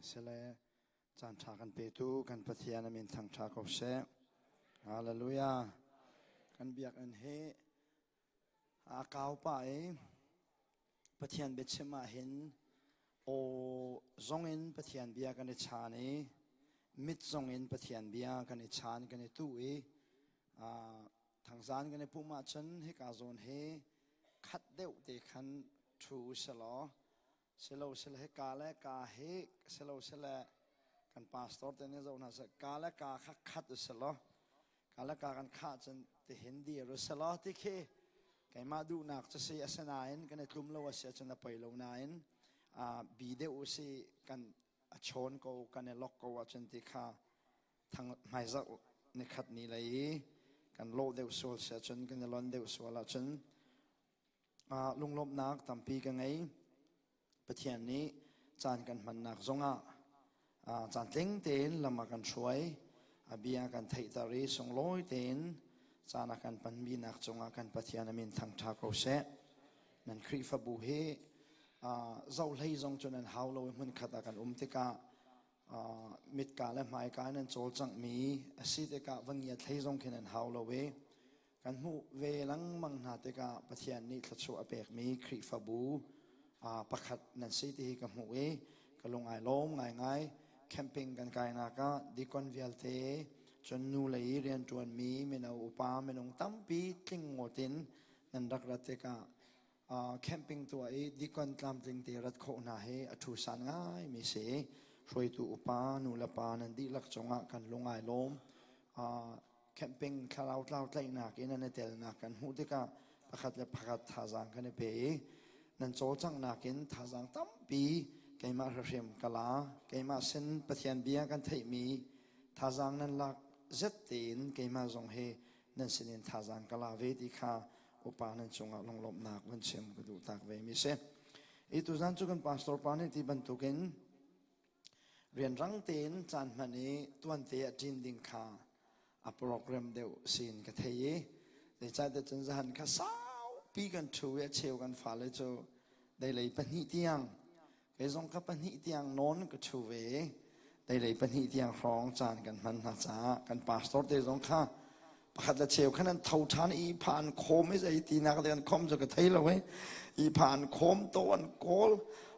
Sile caan ṭha kan petu kan Pathian a min thangṭha ko seh. Hallelujah. Kan biakinn hi a kau pah i Pathian biachim ah hin aw zong in Pathian bia kan i chaan i mit zong in Pathian bia kan i chaan kan i tuh i thangzan kan i pumh ahcun hika zawn hi khat deuh te khan ṭhu uselaw silo sile hi ka le ka hi silo sile kan pastor te nih zoh hna seh ka le ka kha khat uselaw ka le ka kan khah cun tihin dir uselaw ti khi keimah duhnak cu si asinain kan i tlum lo a si ahcun a poi lo nain bi deuh usi kan a chawn ko kan i lok ko ahcun ti kha thang hmaizarh nikhat ni lei i kan lawh deuh sual si ahcun kan i lon deuh sual ahcun lunglawmhnak tampi ka ngei. Pathian nih caan kan hmannak zongah caan tling tein lam a kan hruai, a bia kan theihter i sunglawi tein caan a kan panminak cungah kan Pathian a min thangṭha ko seh. Nan Khrihfabu hi zohhlei zong cu nan hau lo i hmunkhat ah kan um tikah mitka le hmaika in an cawlcanghmi a si tikah van ngiat hlei zong khin an hau lo i kan hmuh ve lengmang hna tikah Pathian nih thluachuah a pekmi Khrihfabu pakhat nan si ti hi ka hmuh i ka lung ai lawm ngaingai. Camping kan kainak ah deacon vialte cun nu lei i rianṭuanmi mino upa minung tampi tling ngawt in nan rak rat tikah camping tuah i deacon tlamtling te rat khawh hna hi a thu san ngai mi si. Hruaitu upa nu le pa nan dihlak cungah kan lung ai lawm. Camping thlarau tlau tlaihnak in an i telnak kan hmuh tikah pakhat le pakhat thazaang kan i pe i nan cawlcanghnak in thazaang tampi keimah hrim kala keimah sin Pathian bia kan theihmi thazaang nan lak zet tein keimah zong hi nan sinin thazaang ka la ve ti kha upa nan cungah lunglawmhnak van chim ka duh tak ve mi si. I tuzan cu kan pastor pa nih ti bantukin rianrang tein caan hman i tuante a ṭin ding kha a program deuh sin ka thei i zeicahtiah cun zahan kha saupi kan ṭhu i a cheu kan fale cu deilei pahnih tiang Kei zong ka pahnih tiang nawn ka ṭhu ve i deilei pahnih tiang hrawng caan kan hman hna caah kan pastor te zong kha pakhat le cheu khan an tho ṭhan i pha an khawm i zei tinak le an khawm cu ka thei lo i i pha an khawm to an kawl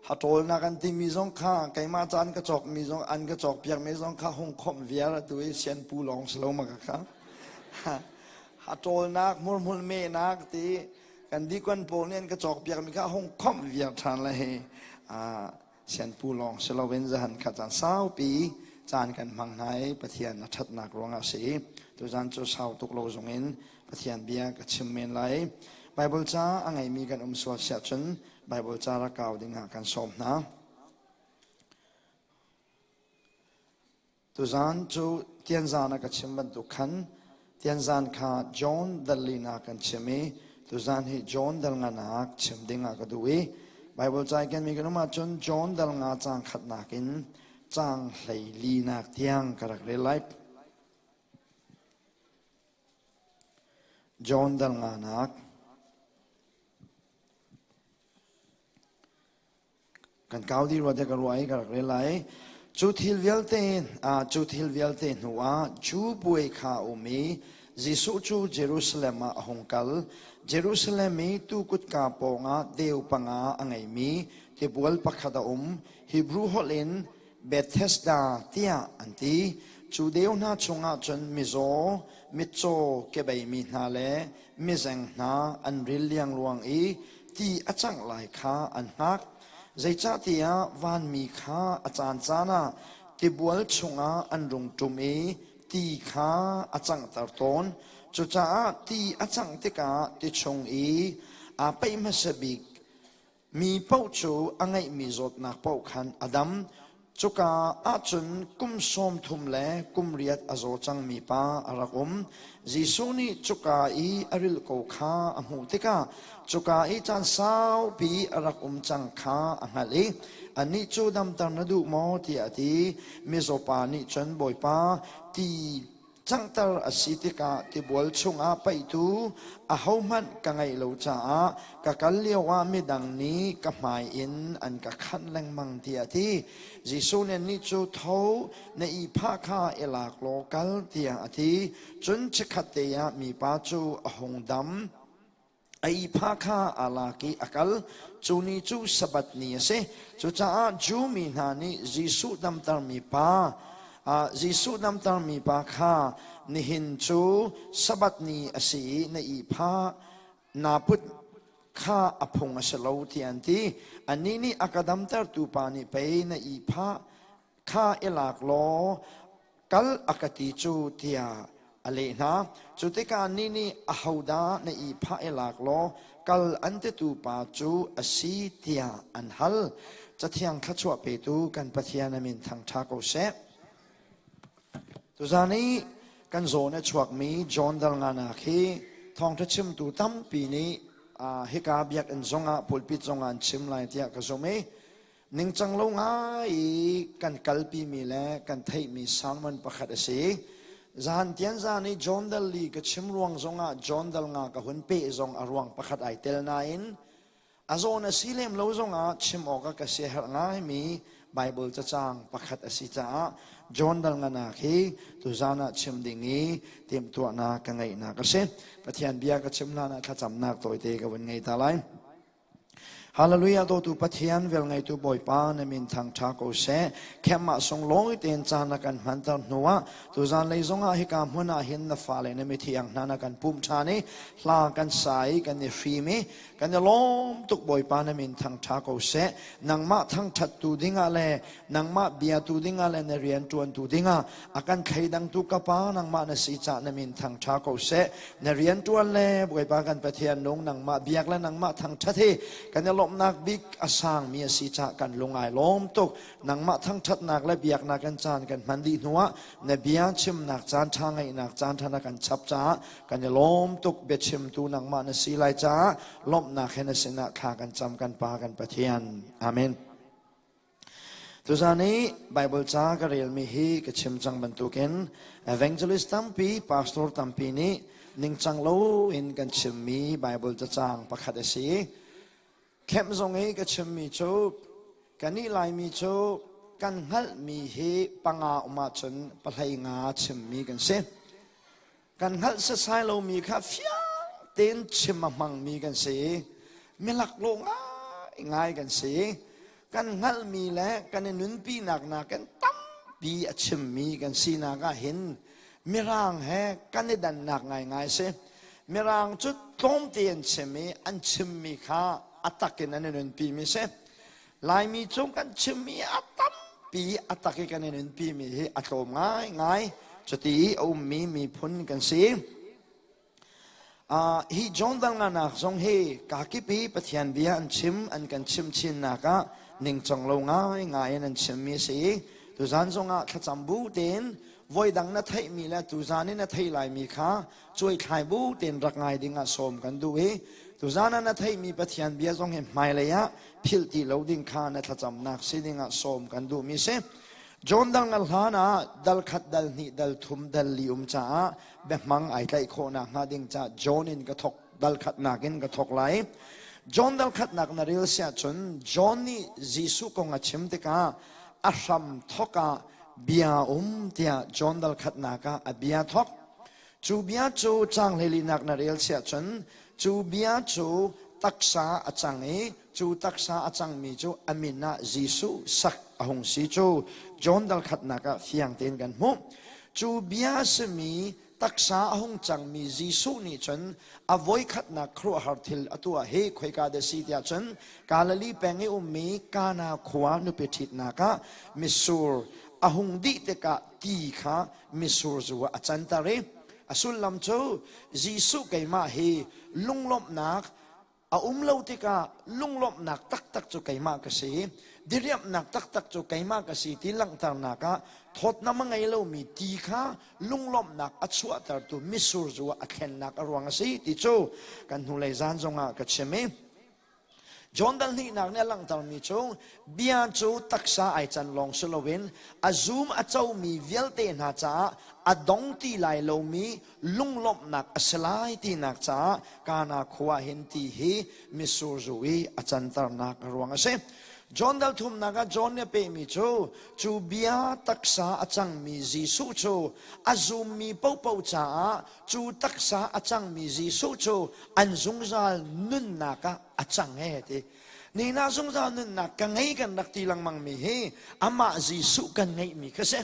hatawlnak an timi zong kha keimah caan ka cawk mi zong an ka cawk piak mi zong kha hung khawmh viar atu i sianpu lawng si lo ma ka kha hatawlnak hmurhmul mehnak ti Kan dikon pawl nih an ka cawkpiakmi kha hung khomh viar ṭhan le hi sianpu lawng si loin zahan kha caan saupi caan kan hmang hna i Pathian a ṭhatnak ruangah a si i tuzan cu sau tuk lo zongin Pathian bia ka chim men lai. Bible ca a ngeimi kan um sual siah cun Bible ca rak kau dingah kan sawm hna. Tuzaan cu Tianzan a ka chim bantuk khan Tianzan kha John Dallina kan chim i tuzaan hi John Dalnganak chim ding ah ka duh i Bible ca i kenmi kan um ahcun John Dalnga caang khatnak in caang hleilinak tiang ka rak rel lai. John Dalnganak Kan kau dih rua tiah ka ruah i ka rak rel lai. Cu thil vialte cu thil vialte hnu ah Jew puai kha a um i Jesuh cu Jerusalem ah a hung kal. Jerusalem i tuu kutka pawngah deu panga a ngeimi tibual pakhat a um. Hebrew holh in Bethesda tiah an ti. Cu deu hna chungah cun mizaw, mitcaw, kebeimi hna le mizeng hna an ril liangluang i ti a cangh lai kha an hngak. Zeicahtiah vanmi kha a caancaan ah tibual chungah an rung ṭum i ti kha a canghter tawn. Cucaah ti a cangh tikah ti chung i aa paih hmasa bik Mi paoh cu a ngeihmi zawtnak paoh khan a dam. Cuka ahcun kum sawm thum le kum riat a zaw cangmi pa a rak um. Jesuh nih cuka i a rilh ko kha a hmuh tikah cuka i caan saupi a rak um cang kha a hngalh i anih cu damter na duh maw tiah a ti. Mizaw pa nih cun Bawipa, ti. Canghter a si tikah tibual chungah paihtu ahohmanh ka ngeih lo caah ka kal lioah midang nih ka hmai in an ka khanh lengmang tiah a ti. Jesuh nih anih cu tho, na ihphah kha i lak law kal tiah a ti. Cun chikkhatte ah mipa cu a hung dam. A ihphah kha aa lak i a kal. Cu ni cu Sabbath ni a si. Cucaah Jew mi hna nih Jesuh damtermi pa Jesuh damtermi pa kha nihin cu Sabbath ni a si i na ihphah naa put kha a phung a si lo tiah an ti. Annih nih a ka damtertu pa nih pei na ihphah kha i lak law kal a ka ti cu tiah a leh hna. Cu tikah anih nih ahodah na ihphah i lak law kal an titu pa cu a si tiah an hal. Cathiang thluachuah petu kan Pathian a min thangṭha ko seh. Tuzan i kan zawn a chuakmi John Dalnganak hi thawngṭha chimtu tampi nih hika biakinn zongah pulpit zongah an chim lai tiah ka zumh i Ningcang lo ngai i kan kalpimi le kan theihmi sermon pakhat a si. Zan tian zan i John Dal li ka chim ruang zongah John Dal nga ka hun peh zong a ruang pakhat ai tel nain a zawn a si lem lo zongah chim awk a ka siaherh ngaimi Bible cacang pakhat a si caah John Dal nganak hi tuzan ah chim ding i timhtuahnak ka ngeihnak a si. Pathian bia ka chim hlan ah thlacamnak tawite ka vun ngei ta lai. Hallelujah dawtu Pathian velngeitu Bawipa na min thangṭha ko seh. Khemah sunglawi tein caan na kan hmanter hnuah tuzan lei zongah hika hmun ah hin na fale na mithiang hna na kan pumh ṭhan i hla kan sa i kan i hrim i kan i lawm tuk Bawipa na min thangṭha ko seh. Nangmah thangṭhattu dingah le nangmah biatu dingah le na rian ṭuantu dingah a kan thleidangtu ka pa nangmah na si cah na min thangṭha ko seh. Na rian ṭuan le Bawipa kan Pathian nung nangmah biak le nangmah thangṭhat hi kan i lawmhnak bik a sangmi a si cah kan lung ai lawm tuk. Nangmah thangṭhatnak le biaknak kan caan kan hman dih hnuah na bia chimnak caan ṭha ngeihnak caan ṭha na kan chap caah kan i lawm tuk. Biachimtu nangmah na si lai caah lawmhnak he na sinah thla kan cam kan Pa kan Pathian. Amen. Tuzan i Baibal ca ka relmi hi ka chim cang bantukin evangelist tampi, pastor tampi nih ningcang lo in kan chimmi Baibal cacang pakhat a si. Kemh zong i ka chimmi cu kannih Laimi cu kan hngalhmi hi panga um ahcun pahlei nga chimmi kan si. Kan hngalh sasai lomi kha fiang tein chim a hmangmi kan si i milaklawh ngaingai kan si. Kan hngalhmi le kan i nunpinak nakin tampi a chimmi kan sinak ah hin Mirang he kan i dannak ngaingai si. Mirang cu tlawmte an chim i an chimmi kha a tak in an i nunpimi si. Laimi cu kan chimmi a tampi a tak i kan i nunpimi hi a tlawm ngaingai. Cuti i a ummi miphun kan si. Hi John dal nganak zong hi kakip i Pathian bia an chim an kan chim chinnak ah ningcang lo ngaingai in an chimmi a si i tuzan zongah thlacam bu tein voidang na theihmi le tuzan in na thei laimi kha cuaithlai bu tein rak ngai ding ah sawm kan duh i tuzan ah na theihmi Pathian bia zong hi hmailei ah philh ti lo ding kha na thlacamnak si ding ah sawm kan duhmi si. John dal ngal hlan ah dal khat dal hnih dal thum dal li um caah biahmang ai tlaih khawhnak hnga ding caah John in ka thok dal khatnak in ka thok lai. John dal khatnak na rel siah cun John nih Jesuh kong a chim tikah a hram thok ah bia um tiah John dal khatnak ah a bia thok. Cu bia cu caang hleilinak na rel siah cun cu bia cu taksa a cang i cu taksa a cangmi cu a min ah Jesuh sak a hung si cu John dal khatnak ah fiang tein kan hmuh. Cu bia simi taksa a hung cangmi Jesuh nih cun a voikhatnak khuaruahhar thil a tuah hi khoika dah si tiah cun Galilee peng i ummi Kana khua nupi ṭhitnak ah mitsur a hung dih tikah ti kha mitsur zu ah a canter i a sullam cu Jesuh keimah hi lunglawmhnak a um lo tikah lunglawmhnak taktak cu keimah ka si diriamhnak taktak cu keimah ka si ti langhternak ah thawtnam a ngei lomi ti kha lunglawmhnak a chuahtertu mitsur zu ah a thlennak a ruang a si ti cu kan hnulei zan zongah ka chim i. John dal hnihnak nih a langhtermi cu bia cu taksa ai can lawng si loin a zum a comi vialte hna caah a dong ti lai lomi lunglawmhnak a si lai tinak caah Kana khua hin ti hi mitsur zu i a canternak a ruang a si. John dal thumnak ah John nih a pehmi cu cu bia taksa a cangmi Jesuh cu a zummi paohpaoh caah cu taksa a cangmi Jesuh cu an zungzal nunnak ah a cang e ti. Nina zungzal nunnak ka ngei kan rak ti lengmang mi hi amah Jesuh kan ngeihmi kha si.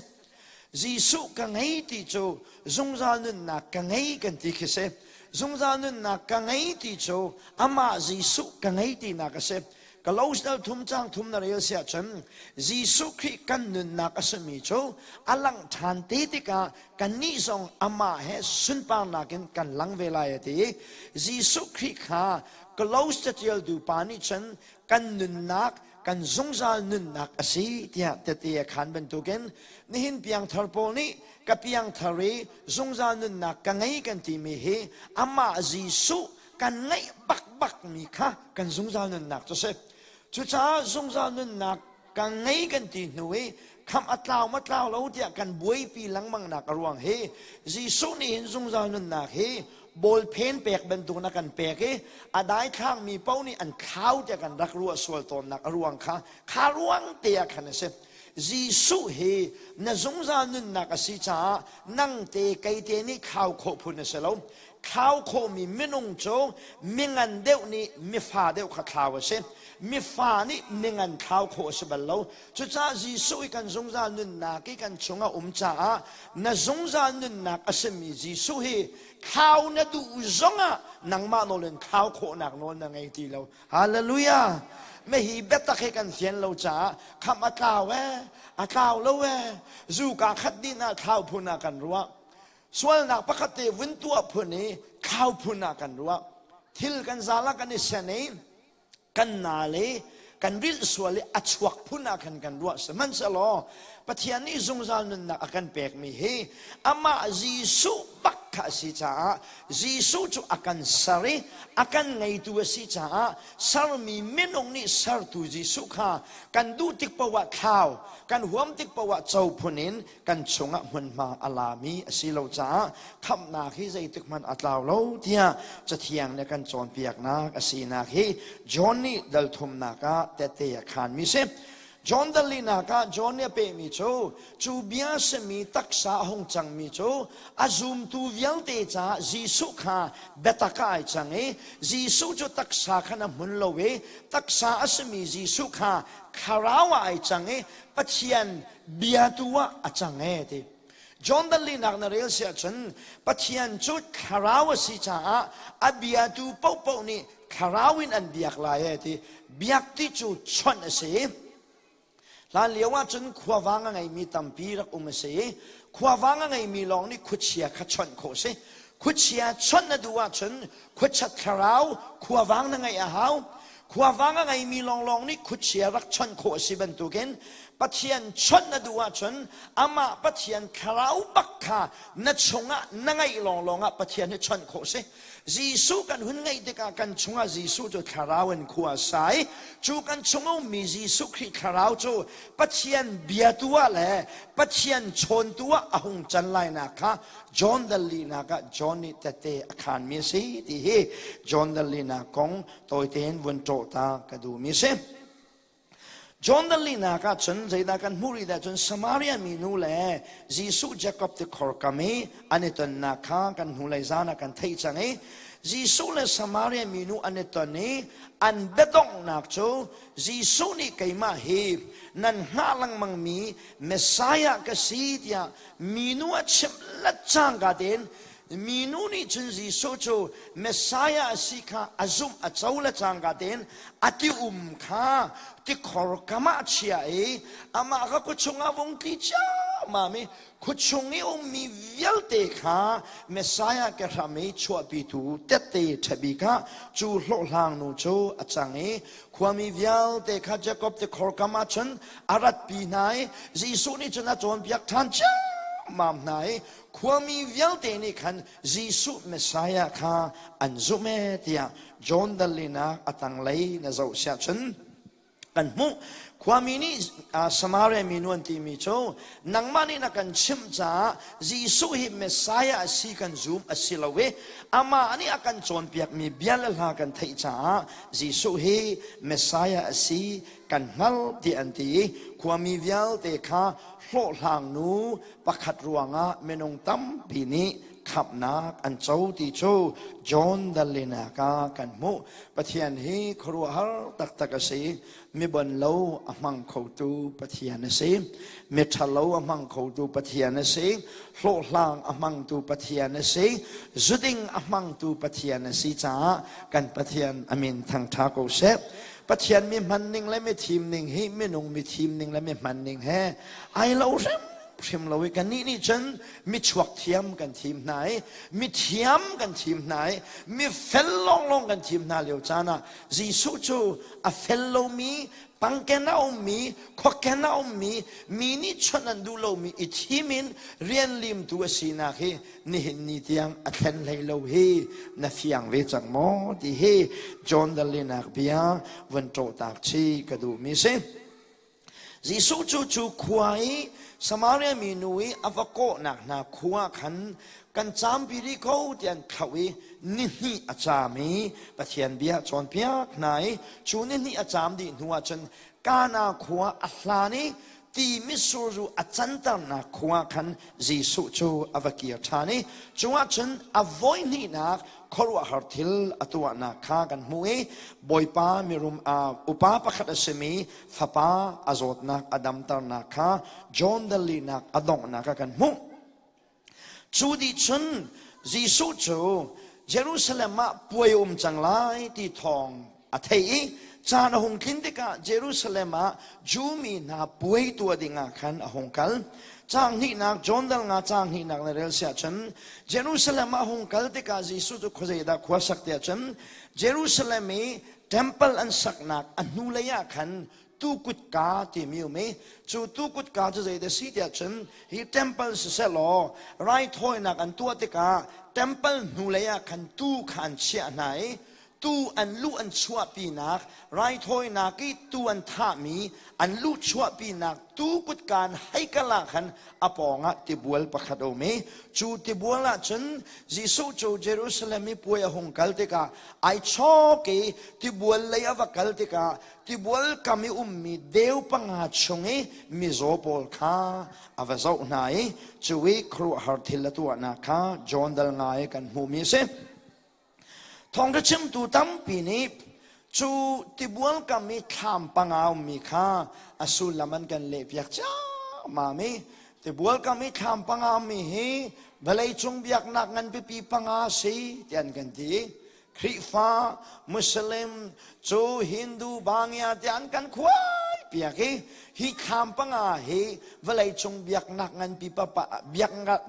Jesuh ka ngei ti cu zungzal nunnak ka ngei kan ti khi si. Zungzal nunnak ka ngei ti cu amah Jesuh ka ngei tinak a si. Kolose dal thum cang thum na rel si ahcun Jesuh Khrih kan nunnak a simi cu a langh ṭhan te tikah kannih zong amah he sunparnak in kan lang ve lai a ti. Jesuh Khrih kha Kolose caṭialtu pa nih cun kan nunnak kan zungzal nunnak a si tiah tete a khan bantukin nihin piangthar pawl nih ka piangthar i zungzal nunnak ka ngei kan timi hi amah Jesuh kan ngeih bakbak mi kha kan zungzal nunnak cu si. Cucaah zungzal nunnak ka ngei kan ti hnu i khamh a tlau ma tlau lo tiah kan buaipi lengmang nak a ruang hi Jesuh nih hin zungzal nunnak hi bawlphen pek bantuk na kan pek i a daithlangmi paoh nih an thlau tiah kan rak ruah sual tawnnak a ruang kha kha ruang te ah khan a si. Jesuh hi na zungzal nunnak a si caah nang te kei te nih thlau khawh phun a si lo. Thlau khawhmi minung cu mingan deuh nih mifa deuh kha thlau a si. Mifa nih mingan thlau khawh a si bal lo. Cucaah Jesuh i kan zungzal nunnak i kan chungah um caah na zungzal nunnak a simi Jesuh hi thlau na duh zongah nangmah nawl in thlau khawhnak nawl na ngei ti lo. Hallelujah! Hi biatak hi kan fian lo caah khamh a tlau ee, a tlau lo ee, zu kaa khat din ah thlau phun ah kan ruah. Sualnak pakhat te vun tuah phun i thlau phun ah kan ruah. Thil kan zal ah kan i sen i kan naal i kan rilh sual i a chuak phun ah khan kan ruah. Sihmanhsehlaw Pathian nih zungzal nunnak a kan pekmi hi amah Jesuh bak kha a si caah Jesuh cu a kan ser i a kan ngeitu a si caah sermi minung nih sertu Jesuh kha kan duh tik paoh ah thlau, kan huam tik paoh ah co phun in kan chungah hmunhma a lami a si lo caah khamhnak hi zeitik hmanh a tlau lo tiah Cathiang nih kan cawnpiaknak a sinak hi John nih dal thumnak ah tehte a khaanmi si. John dal linak ah John nih a pehmi cu cu bia simi taksa a hung cangmi cu a zumtu vialte caah Jesuh kha biatak ah ai cang i Jesuh cu taksa khan a hmun lo i taksa a simi Jesuh kha thlarau ah ai cang i Pathian bia tu ah a cang e ti. John Dalinak na rel si ahcun Pathian cu thlarau a si caah a biatu paohpaoh nih thlarau in an biak lai e ti. Biak ti cu chawnh a si. Hlan lio ahcun khuavang a ngeimi tampi rak um a si i khuavang a ngeimi lawng nih khuachia kha chawnh khawh a si. Khuachia chawnh na duh ahcun khuacha thlarau khuavang na ngeih a hau. Khuavang a ngeimi lawnglawng nih khuachia rak chawnh khawh a si bantukin Pathian chawnh na duh ahcun amah Pathian thlarau bak kha na chungah na ngeih lawnglawng ah Pathian hi chawnh khawh a si. Jesuh kan hun ngeih tikah kan chungah Jesuh cu thlarau in khua a sa i cu kan chung a ummi Jesuh Khrih thlarau cu Pathian biatu ah le Pathian chawntu ah a hung can lainak kha John dal linak ah John nih tette a khaanmi a si ti hi John dal linak kong tawi tein vun ṭawh ta ka duhmi a si. John dal linak ah cun zeidah kan hmuh rih dah cun Samaria minu le Jesuh Jacob tikhor kam i an i tonnak kha kan hnulei zan ah kan theih cang i Jesuh le Samaria minu an i ton i an biadonghnak cu Jesuh nih keimah hi nan hngah lengmangmi Messiah ka si tiah minu a chimh let cangka tein minu nih cun Jesuh cu Messiah a si kha a zumh a co le cangka tein a ti um kha tikhor kam ah a chia i amah kha khuachung ah vung tli ciammam i khuachung i ummi vialte kha Messiah ke hram i chuahpitu tette ṭhabik ah cu hlawhhlang nu cu a cang i khuami vialte kha Jakob tikhor kam ah cun a ratpi hna i Jesuh nih cun a cawnpiak ṭhan ciammam hna i. Khuami vialte nih khan Jesuh Messiah kha an zumh ee tiah John Dallinak a tanglei na zoh siah cun kan hmuh. Khuami nih Samaria minu an timi cu nangmah nih na kan chimh caah Jesuh hi Messiah a si kan zum a si lo i amah nih a kan cawnpiakmi bia le hla kan theih caah Jesuh hi Messiah a si kan hngalh ti an ti i khuami vialte kha hlawhhlang nu pakhat ruangah minung tampi nih khamhnak an co ti cu John Dallinak ah kan hmuh. Pathian hi khuaruahhar taktak a si. Mi bon lo a hmang khotu Pathian a si. Mi ṭhalo a hmang khotu Pathian a si. Hlawhhlang a hmangtu Pathian a si. Zuding a hmangtu Pathian a si caah kan Pathian a min thangṭha ko seh. Pathian mi hman ning le mi thim ning hi minung mi thim ning le mi hman ning he ai lo hrim hrim lo i kannih nih cun mi chuak thiam kan thim hna i mi thiam kan thim hna i mi fel lawnglawng kan thim hna lio caan ah Jesuh cu a fel lomi pangken a ummi khuaken a ummi mi nih chawnh an duh lomi i thim in rian limtu a sinak hi nihin ni tiang a thlen hlei lo hi na fiang ve cang maw ti hi John Dalinak bia vun ṭawhtak chi ka duhmi si. Jesuh cu cu khua i Samaria mi nu i a va kawhnak hna khua khan kan caampi rih ko ti an thlauh i nihnih a caam i Pathian bia cawnpiak hna i cu nihnih a caam dih hnu ah cun Kana khua a hlan i ti mitsur zu a canternak khua khan Jesuh cu a va kir ṭhan i cungah cun a voihnihnak khuaruahhar thil a tuahnak kha kan hmuh i Bawipa mirum upa pakhat a simi fapa a zawtnak a damternak kha John Dalinak a donghnak ah kan hmuh. Cu dih cun Jesuh cu Jerusalem ah puai um cang lai ti thawng a theih i caan a hung tlin tikah Jerusalem ah Jew mi hna puai tuah dingah khan a hung kal. Caang hnihnak John dal nga caang hnihnak na rel siah cun Jerusalem ah a hung kal tikah Jesuh cu khuazei dah khua sak tiah cun Jerusalem i temple an saknak a hnulei ah khan tu kutka timi um i cu tu kutka cu zei dah si tiah cun hi temple siseh law raithawinak an tuah tikah temple hnulei ah khan tu kha an chiah hna i tu an luh an chuahpinak raithawinak i tu an thahmi an luh chuahpinak tu kutka an heikal ah khan a pawngah tibual pakhat a um i cu tibual ah cun Jesuh cu Jerusalem i puai a hung kal tikah ai chawk i tibual lei a va kal tikah tibual kam i ummi deu panga chung i mizaw pawl kha a va zoh hna i cu i khuaruahhar thil a tuahnak kha John dal ngai kan hmuhmi a si. Thawngṭha chimtu tampi nih cu tibual kam i thlam panga ummi kha a sullam an kan lehpiak ciammam i tibual kam i thlam panga ummi hi vawleicung biaknak ngan pipi panga si ti an kan ti. Khrihfa, Muslim, cu Hindu, Bangya tiah an kan khuai piak i hi thlam panga hi vawleicung biaknak nganpi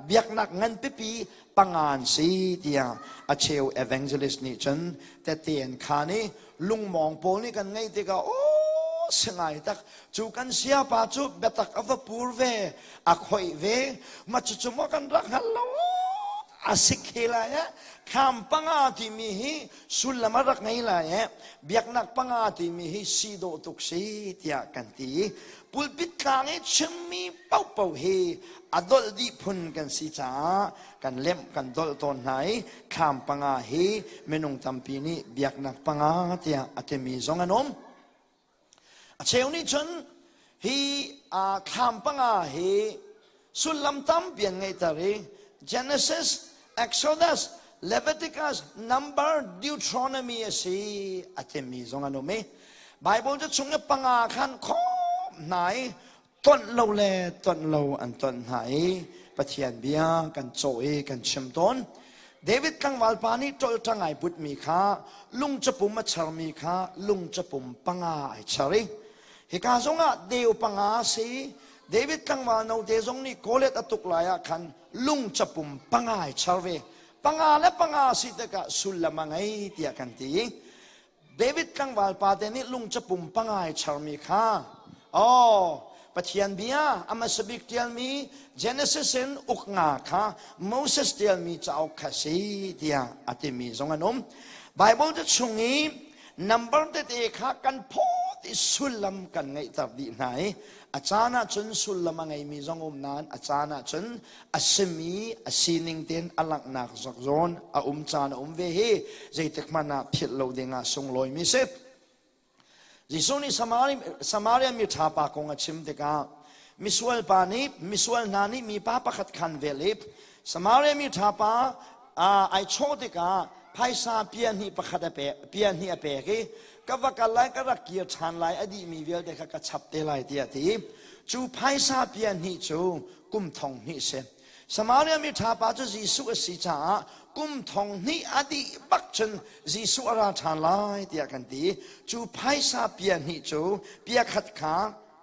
biaknak nganpipi panga an si tiah a cheu evangelist nih cun tette an khan i lungmawng pawl nih kan ngaih tikah aw singai tak cu kan siapa cu biatak a va pur ve a khoih ve ma cucu maw kan rak hngal lo a si khe lai eh thlam panga timi hi sullam a rak ngei lai eh biaknak panga timi hi si dawh tuk si tiah kan ti pulpit tlang i chimmi paohpaoh hi a dolh dih phun kan si caah kan lemh kan dolh tawn hna i thlam panga hi minung tampi nih biaknak panga tiah a timi zong an um A cheu nih cun hi thlam panga hi sullam tampi an ngeihter i Genesis, Exodus, Leviticus, Number, Deuteronomy a si a timi zong an um i Bible cu chung i panga khan khawm hna i tonh lo le tonh lo an tonh hna i Pathian bia kan cawh i kan chim tawn. David tlangval pa nih ṭolṭang ai putmi kha lungcapum a charmi kha lungcapum panga ai char i hika zongah deu panga a si. David tlangval note zong nih Goliath a tuk lai ah khan lungcapum panga ai char ve. Panga le panga si tikah sullam a ngei tiah kan ti. David tlangval pa te nih lungcapum panga ai charmi kha oh. Pathian bia a hmasa bik ṭialmi Genesis in uk nga kha Moses ṭialmi cauk kha si tiah a timi zong an um. Bible te chung i number tete kha kan phawt i sullam kan ngeihter dih hna i a caan ahcun sullam a ngeimi zong um nain a caan ahcun a simi a sining tein a langhnak zawn a um caan a um ve hi zeitik hmanh ah philh lo ding ah sunglawimi si. Jesuh nih Samaria mi ṭha pa kong a chim tikah misual pa nih misual hna nih mipa pakhat khan vel i Samaria mi ṭha pa ai chawh tikah phaisa pia hnih pakhat a pek pia hnih a pek i ka va kal lai ka rak kir ṭhan lai a dihmi vialte kha ka chap te lai tiah a ti. Cu phaisa pia hnih cu kum thong hnih si. Samaria mi ṭha pa cu Jesuh a si caah kum thong hnih a dih bak cun Jesuh a ra ṭhan lai tiah kan ti. Cu phaisa pia hnih cu pia khat kha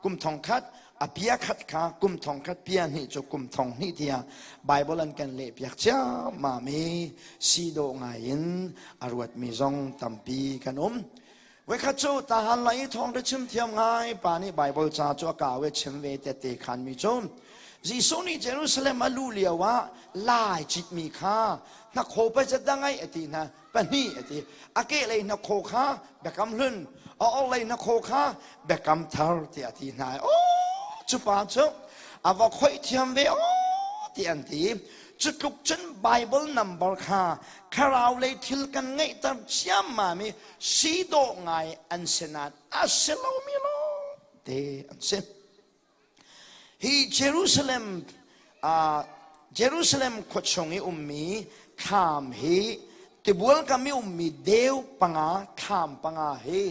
kum thong khat, a pia khat kha kum thong khat, pia hnih cu kum thong hnih tiah Bible an kan lehpiak ciammam i si dawh ngai in a ruatmi zong tampi kan um. Voikhat cu tahan lai i thawngṭha chim thiam ngai pa nih Baibal ca cu a kau i chim ve tette khanmi cu Jesuh nih Jerusalem a luh lio ah lai citmi kha hnakhaw pazat dah ngai a ti hna pahnih a ti a kehlei hnakhaw kha biakam hlun a orhlei hnakhaw kha biakam thar tiah a ti hna oh cu pa cu a va khoih thiam ve aw ti an ti cu tluk cun Bible number kha thlarau lei thil kan ngeihter ciammam i si dawh ngai an si nain a si lomi lawngte an si. Hi Jerusalem Jerusalem khua chung i ummi thlam hi tibual kam i ummi deu panga thlam panga hi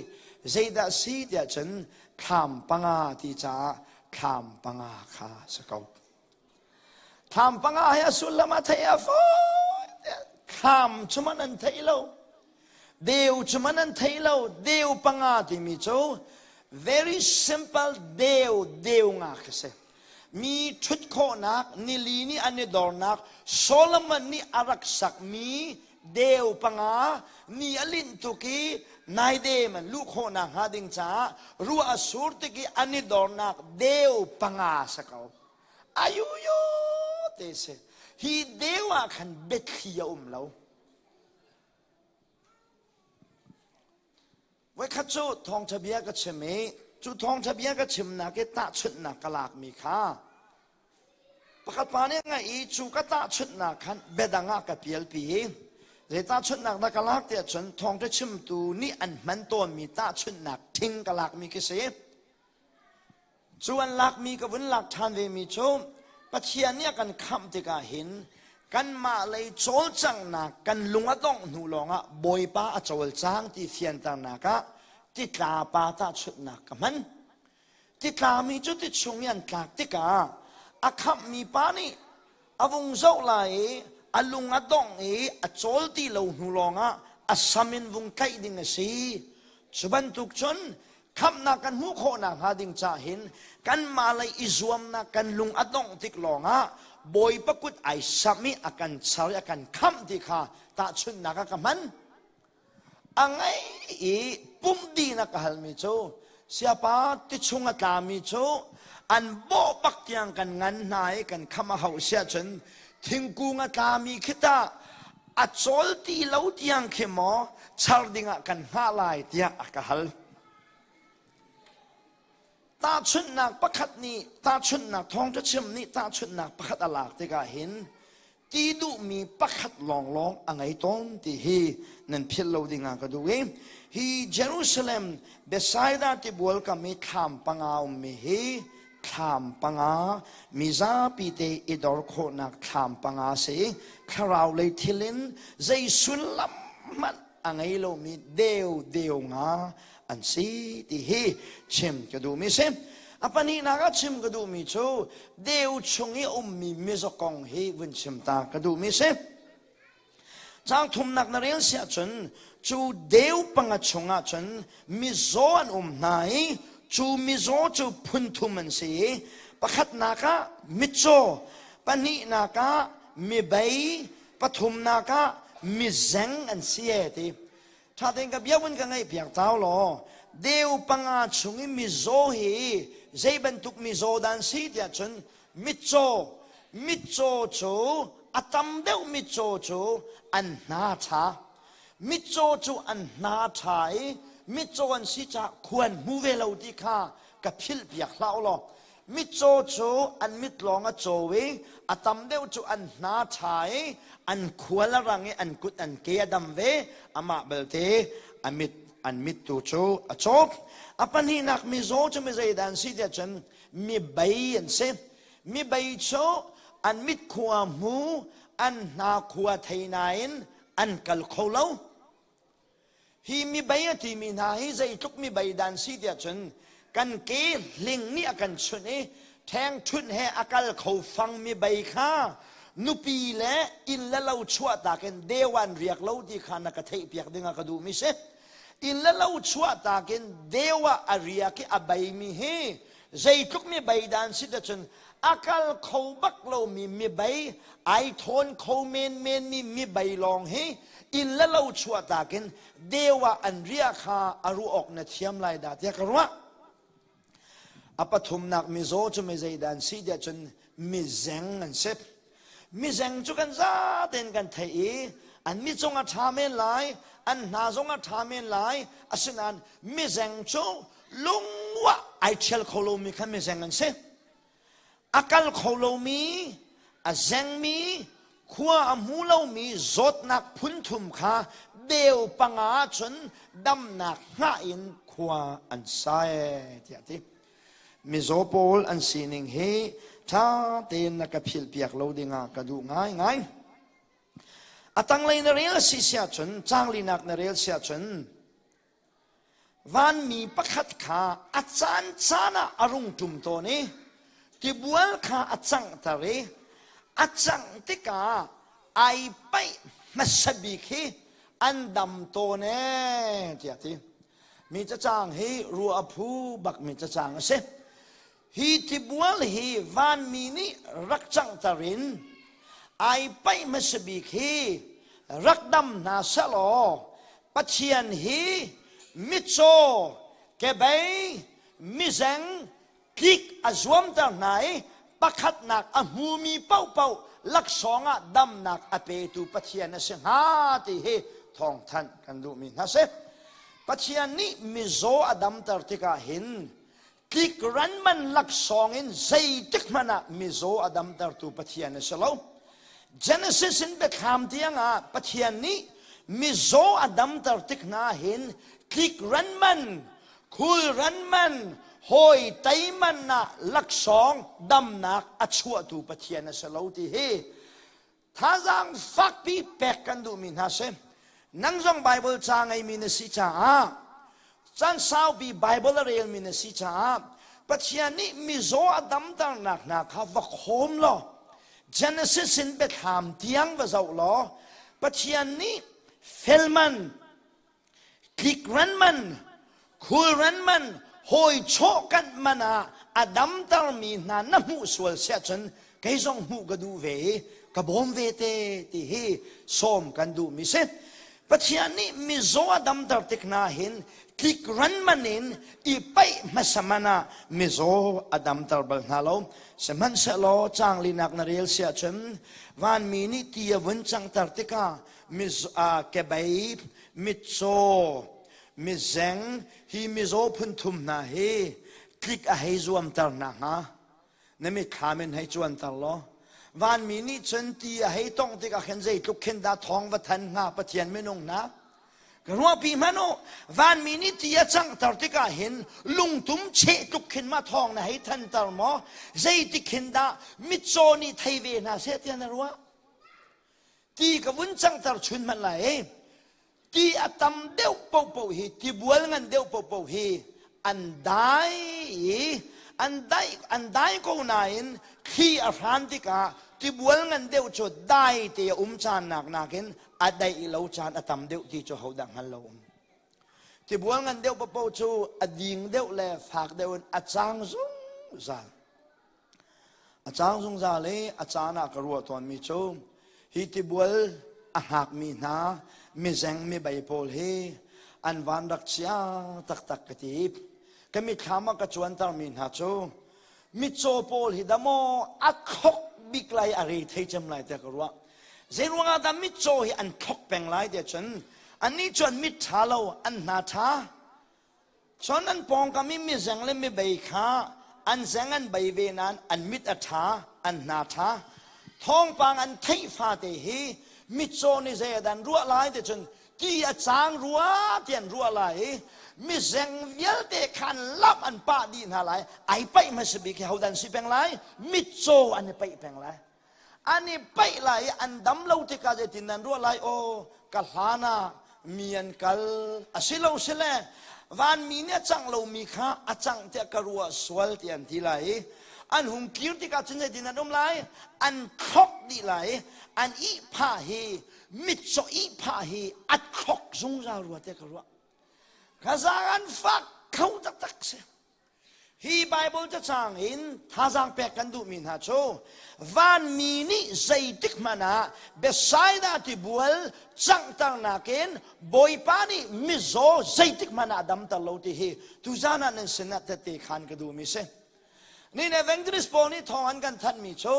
zeidah si tiah cun thlam panga ti caah thlam panga kha si ko. Thlam panga hi a sullam a theih a fawi. Thlam cu man an thei lo. Deu cu man an thei lo. Deu panga timi cu very simple deu deu nga khi si. Mi ṭhut khawhnak, nili nih an i dornak, Solomon nih a rak sakmi deu panga ni a linh tuk i naidem an luh khawhnak hnga ding caah ruah a sur tik i an i dornak deu panga sa ko. Ayuyo te si. Hi deu ah khan biathli a um lo. Voikhat cu thawngṭha bia ka chim i cu thawngṭha bia ka chimnak i tahchunhnak ka lakmi kha pakhat pa nih ngaih i cu ka tahchunhnak khan biadang ah ka pialpi i zei tahchunhnak dah ka lak tiah cun thawngṭha chimtu nih an hman tawnmi tahchunhnak ṭhing ka lakmi khi si. Cu an lakmi ka vun lak ṭhan vemi cu Pathian nih a kan khamh tikah hin kanmah lei cawlcanghnak kan lung a dongh hnu lawngah Bawipa a cawlcang ti fianternak ah titla pa tahchunhnak ka hman. Titlami cu ti chung i an tlak tikah a khamhmi pa nih a vung zoh lai i a lung a dongh i a cawl ti lo hnu lawngah a sam in vung tlaih ding a si. Cu bantuk cun khamhnak kan hmuh khawhnak hnga ding ca hin kanmah lei i zuamnak kan lung a dongh tik lawngah Bawipa kut ai samh i a kan char i a kan khamh ti kha tahchunhnak ah ka hman. A ngei i pumh dihnak ka halmi cu siapa tichung a tlami cu an bawh bak tiang kan ngan hna i kan khamh a hauh siah cun thingkung a tlami khi tah a cawl ti lo tiang khi maw char dingah kan hngah lai tiah a ka hal. Tahchunhnak pakhat nih tahchunhnak thawngṭha chim nih tahchunhnak pakhat a lak tikah hin ti duhmi pakhat lawnglawng a ngei tawn ti hi nan philh lo dingah ka duh i hi Jerusalem Bethsaida tibual kam i thlam panga ummi hi thlam panga mizapi te i dor khawhnak thlam panga si thlarau lei thil in zei sullam hmanh a ngei lomi deu deu nga an si ti hi chim ka duhmi si. A pahnihnak ah chim ka duhmi cu deu chung i a ummi mizaw kong hi vun chim ta ka duhmi si. Caang thumnak na rel si ahcun cu deu panga chungah cun mizaw an um hna i cu mizaw cu phun thum an si i pakhatnak ah mitcaw, pahnihnak ah mibei, pathumnak ah mizeng an si e ti. Ṭha tein ka bia vun ka ngaihpiak tau law deu panga chung i mizaw hi zei bantuk mizaw dan si tiah cun mitcaw mitcaw cu a tam deuh mitcaw cu an hna ṭha mitcaw cu an hna ṭha i mitcaw an si caah khuan hmu ve lo ti kha ka philh piak hlah u law mitcaw cu an mit lawng a caw i a tam deuh cu an hna ṭha i an khual a rang i an kut an ke a dam ve amah belte a mit an mit tu cu a caw a pahnihnak mizaw cu mi zeidah an si tiah cun mi bei an si mi bei cu an mit khua hmu an hna khua thei nain an kal kho lo Hi mibei a timi hna hi zeitluk mibei dan si tiah cun kan ke hling nih a kan chunh i ṭhengṭhunh he a kal kho fang mibei kha nupi le inn le lo chuahtak in dewan riak lo ti kha na ka theihpiak ding ah ka duhmi si. Inn le lo chuahtak in deu ah a riak i a beimi hi zeitluk mi bei dan si tiah cun a kal kho bak lomi mibei ai thawn kho menmen mi mibei lawng hi inn le lo chuahtak in deu ah an riah kha a ruah awk na thiam lai dah tiah ka ruah. A pathumnak mizaw cu mi zeidah an si tiah cun mizeng an si. Mizeng cu kan zatein kan theih i an mi cung a ṭha men lai, an hna zong a ṭha men lai, asinain mizeng cu lungwah ai ṭhial kho lomi kha mizeng an si. A kal kho lomi, a zengmi, khua a hmu lomi zawtnak phunthum kha deu panga ahcun damnak hngah in khua an sa ee tiah a ti. Mizaw pawl an sining hi ṭha tein na ka philhpiak lo dingah ka duh ngaingai. A tanglei na rel si siah cun, caanglinak na rel siah cun, vanmi pakhat kha a caan caan ah a rung ṭum tawn i tibual kha a canghter i a cangh tikah ai paih hmasa bik hi an dam tawn ee tiah a ti. Mi cacang hi ruah a phu bak mi cacang a si. Hi tibual hi vanmi nih rak canghter in ai paih hmasa bik hi rak dam hna sehlaw Pathian hi mitcaw, kebei, mizeng, tlik a zuamter hna i pakhatnak a hmumi paohpaoh laksawng ah damnak a petu Pathian a si hnga ti hi thawngthanh kan duhmi hna si. Pathian nih mizaw a damter tikah hin tlikran man laksawng in zeitik hmanh ah mizaw a damtertu Pathian a si lo. Genesis in biathlam tiang ah Pathian nih mizaw a damter tik hna hin tlikran man, khulran man, hawi teiman ah laksawng damnak a chuahtu Pathian a si lo ti hi thazaang fakpi pek kan duhmi hna si. Nang zong Bible ca ngeimi na si caah caan saupi Bible a relmi na si caah Pathian nih mizaw a damternak hna kha va khawm law Genesis in biathlam tiang va zoh law Pathian nih felman tlikran man khulran man hawi chawhkanh man ah a damtermi hna na hmuh sual siah cun kei zong hmuh ka duh ve i ka bawm ve te ti hi sawm kan duhmi si Pathian nih mizaw a damter tik hna hin tlikran man in i paih hmasa man ah mizaw a damter bal hna lo sihmanhsehlaw caanglinak na rel siah cun vanmi nih ti a vun cangter tikah kebei mitcaw mizeng hi mizaw phunthum hna hi tlik a hei zuamter hna hnga na mitthlam in hei cuanter law vanmi nih cun ti a hei tongh tikah khin zeitluk khin dah thawng va than hnga Pathian minung hna ka ruahpi hmanh u vanmi nih ti a canghter tikah hin lungtum cheh tluk khin ma thawng na hei thanter maw zeitik khin dah mitcaw nih thei ve hna seh tiah na ruah Ti ka vun cangter chun hmanh lai i ti a tam deuh paohpaoh hi tibual ngan deuh paohpaoh hi an dai i an dai an dai ko nain thli a hran tikah tibual ngan deuh cu dai te a um caan nak nakin a daih lo caan a tam deuh ti cu hodah hngal lo um tibual ngan deuh paohpaoh cu a ding deuh le fak deuh in a cang zungzal A cang zungzal i a caan ah ka ruah tawnmi cu hi tibual a hngakmi hna mizeng mibei pawl hi an van rak chia taktak ka ti. Ka mitthlam ah ka cuantermi hna cu mitcaw pawl hi damaw a thlok bik lai a re thei cem lai tiah ka ruah. Zeiruang ah dah mitcaw hi an thlok peng lai tiah cun annih cu an mit ṭha lo, an hna ṭha. Cun an pawngkam i mizeng le mibei kha an zeng an bei ve nain an mit a ṭha, an hna ṭha. Thawngpang an theih fate hi mitcaw nih zei ah dah an ruah lai ti cun ti a cang rua ti an ruah lai i mizeng vialte khan lamh an pah dih hna lai. Ai paih hmasa bik hi hodah an si peng lai? Mitcaw an i paih peng lai. An i paih lai i an dam lo tikah zeitin nan ruah lai? Aw, ka hlan ah mi an kal. Asilo sile vanmi nih a cangh lomi kha a cangh tiah ka ruah sual tiah an ti lai i an hung kir tikah cun zeitin an um lai? An thlok dih lai i an ihphah hi mitcaw ihphah hi a thlok zungzal rua tiah ka ruah. Ka zaang an fak kho taktak si. Hi Bible cacang in thazaang pek kan duhmi hna cu vanmi nih zeitik hmanh ah Bethsaida tibual canghternak in Bawipa nih mizaw zeitik hmanh ah a damter lo ti hi tuzan ah nan sinah tette khan ka duhmi si. Nin evangelist pawl nih thawng an kan thanhmi cu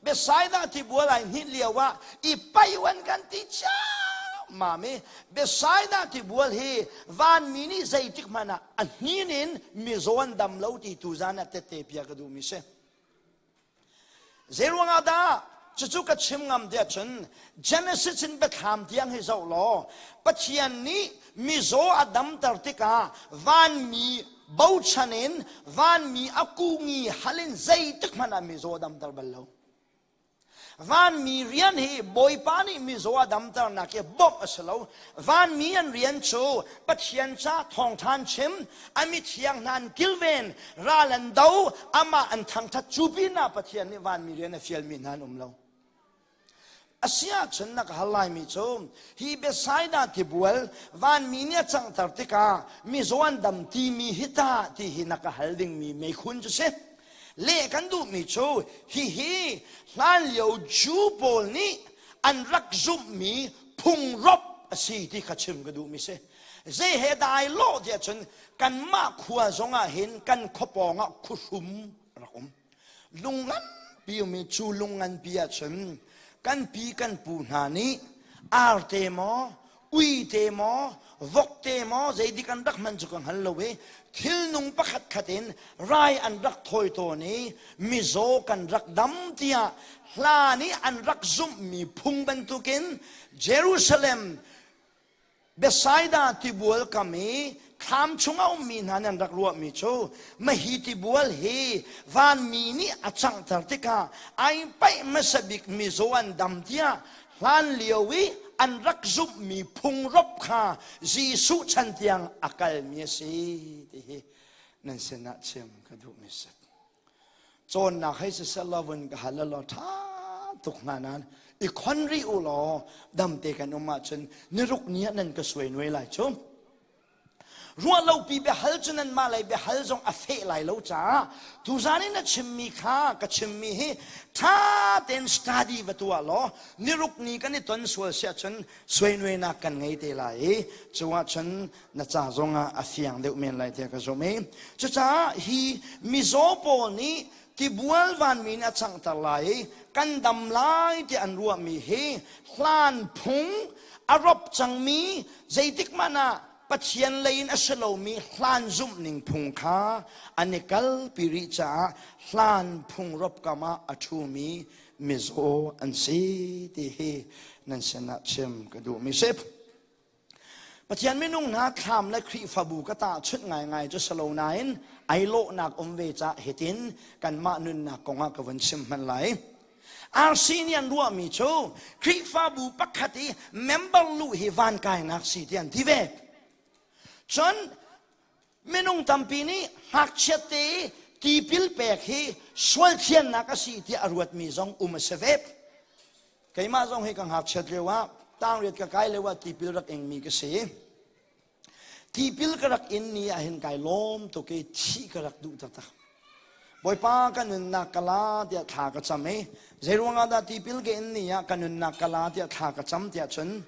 Bethsaida tibual ai hninh lio ah i paih an kan ti ciammam i Bethsaida tibual hi vanmi nih zeitik hmanh ah a hnin in mizaw an dam lo ti tuzan ah tette pia ka duhmi si. Zeiruang ah dah cucu ka chim ngam tiah cun Genesis in biathlam tiang hi zoh law Pathian nih mizaw a damter tikah vanmi bochan in vanmi a kungi hal in zeitik hmanh ah mizaw a damter bal lo. Vanmi rian hi Bawipa nih mizaw a damternak hi bawmh a si lo. Vanmi an rian cu Pathian ca thawngṭha an chim, a mithiang hna an kilven, ral an do, amah an thangṭhat. Cu pinah Pathian nih vanmi rian a fialmi hna an um lo. Asiahcun na ka hal laimi cu hi Bethsaida tibual vanmi nih a canghter tikah mizaw an dam timi hi tah ti hi na ka hal dingmi meikhun cu si. Leh kan duhmi cu hihi hlanlio Jew pawl nih an rak zumhmi phungrop a si ti kha chim ka duhmi si. Zei he dah ai lawh tiah cun kanmah khua zongah hin kan khuapawng ah khuhrum a rak um. Lung nganpi um i cu lung nganpi ahcun kan pi kan pu hna nih arte maw ui te maw vok te maw zeidik an rak hman cu ka hngal lo i thilnung pakhat khat in rai an rak thawi tawn i mizaw kan rak dam tiah hlan i an rak zumhmi phung bantukin Jerusalem Bethsaida tibual kam i thlam chung a ummi hna nih an rak ruahmi cu mahi tibual hi vanmi nih a canghter tikah ai paih hmasa bik mizaw an dam tiah Hlanlio i an rak zumhmi phungrop kha Jesuh chan tiang a kalmi a si ti hi nan sinah chim ka duhmi si. Cawnnak hei siseh law vun ka hal law ṭha tuk hna nain i khon rih u law damte kan um ahcun niruk ni ah nan ka suai nuai lai cu. Ruahlopi biahal cu nanmah lei biahal zong a feh lai lo caah tuzan in na chimmi kha ka chimmi hi ṭha tein study va tuah law niruk ni kan i ton sual si ahcun suainuainak kan ngei te lai i cu ahcun na ca zong ah a fiang deuh men lai tiah ka zumh i cucaah hi mizaw pawl nih tibual vanmi nih a canghter lai i kan dam lai tiah an ruahmi hi hlan phung a rop cangmi zeitik hmanh ah Pathian lei in a si lomi hlan zumhning phung kha an i kalpi rih caah hlan phung ropkam ah a ṭhumi mizaw an si ti hi nan sinah chim ka duhmi si. Pathian minung hna thlam le Khrihfabu ka tahchunh ngaingai cu si lo nain ai lawhnak um ve caah hitin kanmah nunnak kongah ka vun chim hmanh lai. RC nih an ruahmi cu Khrihfabu pakhat i member luh hi van kainak si ti an ti ve. Cun minung tampi nih ngakchiat te i tipil pek hi sual thiannak a si tiah a ruatmi zong um a si ve. Keimah zong hi ka ngakchiat lio ah tangriat ka kai lio ah tipil rak ingmi ka si. Tipil ka rak in ni ah hin kai lawm tuk i thih ka rak duh taktak. Bawipa ka nunnak ka la tiah thla ka cam i zeiruang ah dah tipil ka in ni ah ka nunnak ka la tiah thla ka cam tiah cun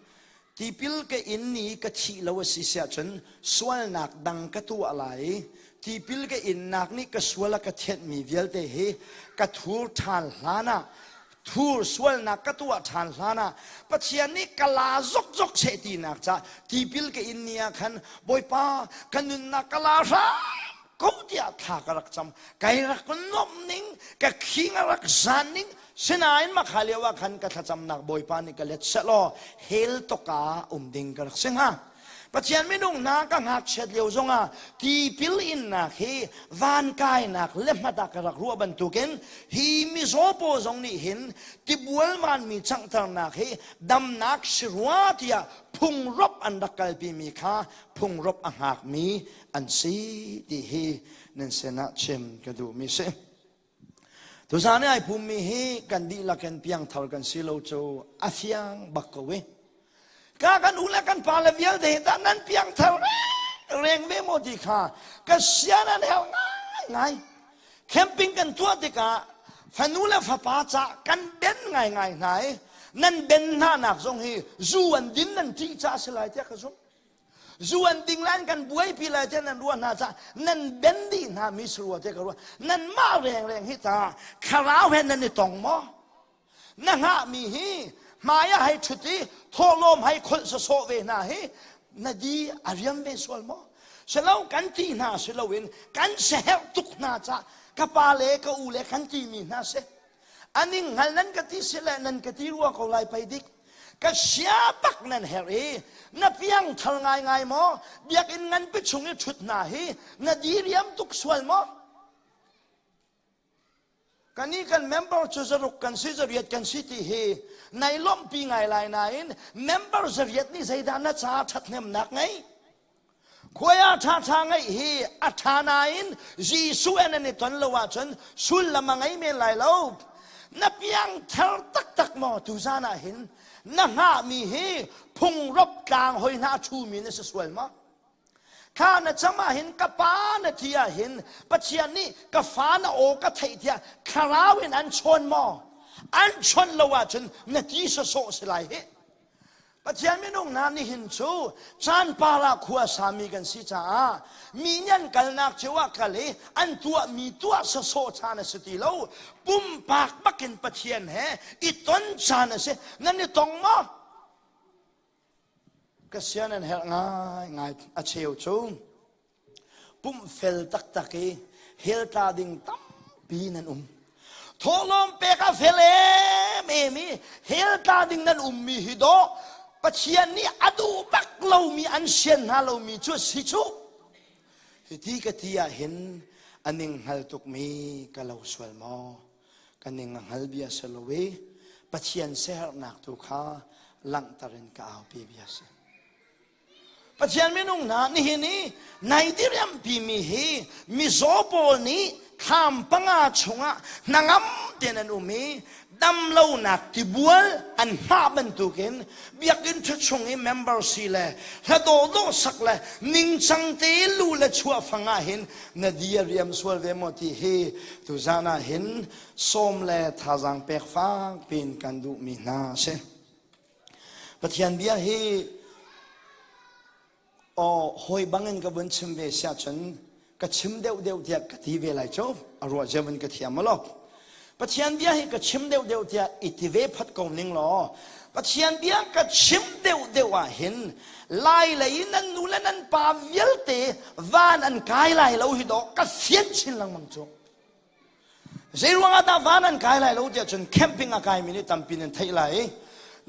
tipil ka in ni ka thih lo a si siah cun sualnak dang ka tuah lai i. Tipil ka innak nih ka sual a ka thianhmi vialte hi ka thur ṭhan hlan ah thur sualnak ka tuah ṭhan hlan ah Pathian nih ka la zokzok seh tinak ca tipil ka in ni ah khan Bawipa ka nunnak ka la hram ko tiah thla ka rak cam. Kai rak nuamh ning, ka khing a rak zan ning, sinain makha lio ah khan ka thlacamnak Bawipa nih ka let sehlaw hell toka um ding ka rak si hnga. Pathian minung hna ka ngakchiat lio zongah tipil innak hi van kainak le hmat ah ka rak ruah bantukin hi mizaw paw zong nih hin tibual vanmi canghternak hi damnak si rua tiah phungrop an rak kalpimi kha phungrop a hngakmi an si ti hi nan sinah chim ka duhmi si. Tuzan i ai pummi hi kan dihlak in piangthar kan si lo cu a fiang bak ko i. Ka kan u le kan pa le vialte hi tah nan piangthar reng ve maw ti kha ka sian an hel ngai ngai. Camping kan tuah tikah fanu le fapa ca kan ben ngai ngai hna i nan ben hna nak zong hi zu an din nan ṭih ca si lai tiah ka zumh. Zu an ding lai kan buaipi lai tiah nan ruah hna caah nan ben dih hna mi sarua te ka ruah. Nan mah rengreng hi ta thlarau he nan i tong maw? Na hngah mi hi hmai ah hei ṭhut i thawhlawm hei kholh sawsawh ve hna hi na di a riam ve sual maw? Silo kan ti hna si loin kan siaherh tuk hna cah ka pa le ka u le kan ti mi hna si. Aning hngal nan ka ti si le nan ka ti rua ko lai pei dik. Ka sia bak nan herh i na piang thal ngaingai maw? Biakinn nganpi chung i ṭhut hna hi na diriam tuk sual maw? Kani kan member cu zaruk kan si zariat kan si ti hi nai lawmhpi ngai lai nain member zariat nih zeidah na ca ṭhathnemnak ngei? Khuai ah ṭhaṭha ngeih hi a ṭha nain Jesuh he nan i ton lo ahcun sullam a ngei men lai lo. Na piangthar taktak maw tuzan ah hin na hngahmi hi phungrop tlang hoi hna a ṭhumi na si sual maw? Thla na cam ah hin ka pa na ti ah hin Pathian nih ka fa na aw ka theih tiah thlarau in an chawn maw? An chawnh lo ahcun na ti sawsawh si lai hih. Pathian minung hna nihin cu caan par ah khua sami kan si caah mi nih an kalnak cio ah kal i an tuahmi tuah sawsawh caan a si ti lo. Pumpak bakin Pathian he i ton caan a si. Nan i tong maw? Ka sian an herh ngaingai a cheu cu. Pumh fel taktak i hell tla ding tampi nan um. Thawhlawm pek a fel em i hell tla ding nan ummi hi dawh Pathian nih a duh bak lomi an sian hna lomi cu si cu. Hiti ka ti ah hin a ning hngal tukmi ka lo sual maw? Ka ning a hngal bia si lo i Pathian siaherhnak tu kha langhter in ka aupi bia si. Pathian minung hna nihin i nai diriampi mi hi mizaw pawl nih thlam panga chungah hnangam tein an um i damlonak tibual an hngah bantukin biakinn ṭha chung i member si le hla dawhdawh sak le ningcang te lu le chuah fang ah hin na di a riam sual ve maw ti hi tuzan ah hin sawm le thazaang pek fak piin kan duhmi hna a si. Pathian bia hi aw hawi bangin ka vun chim ve siah cun ka chim deuhdeuh tiah ka ti ve lai cu a ruah zia vun ka thiam maw Pathian bia hi ka chim deuhdeuh tiah i ti ve phot ko ning law Pathian bia ka chim deuhdeuh ah hin lai lei in nan nu le nan pa vialte van an kai lai lo hi dawh ka fian chin lengmang cu Zeiruang ah dah van an kai lai lo tiah cun camping a kaimi nih tampi nan theih lai i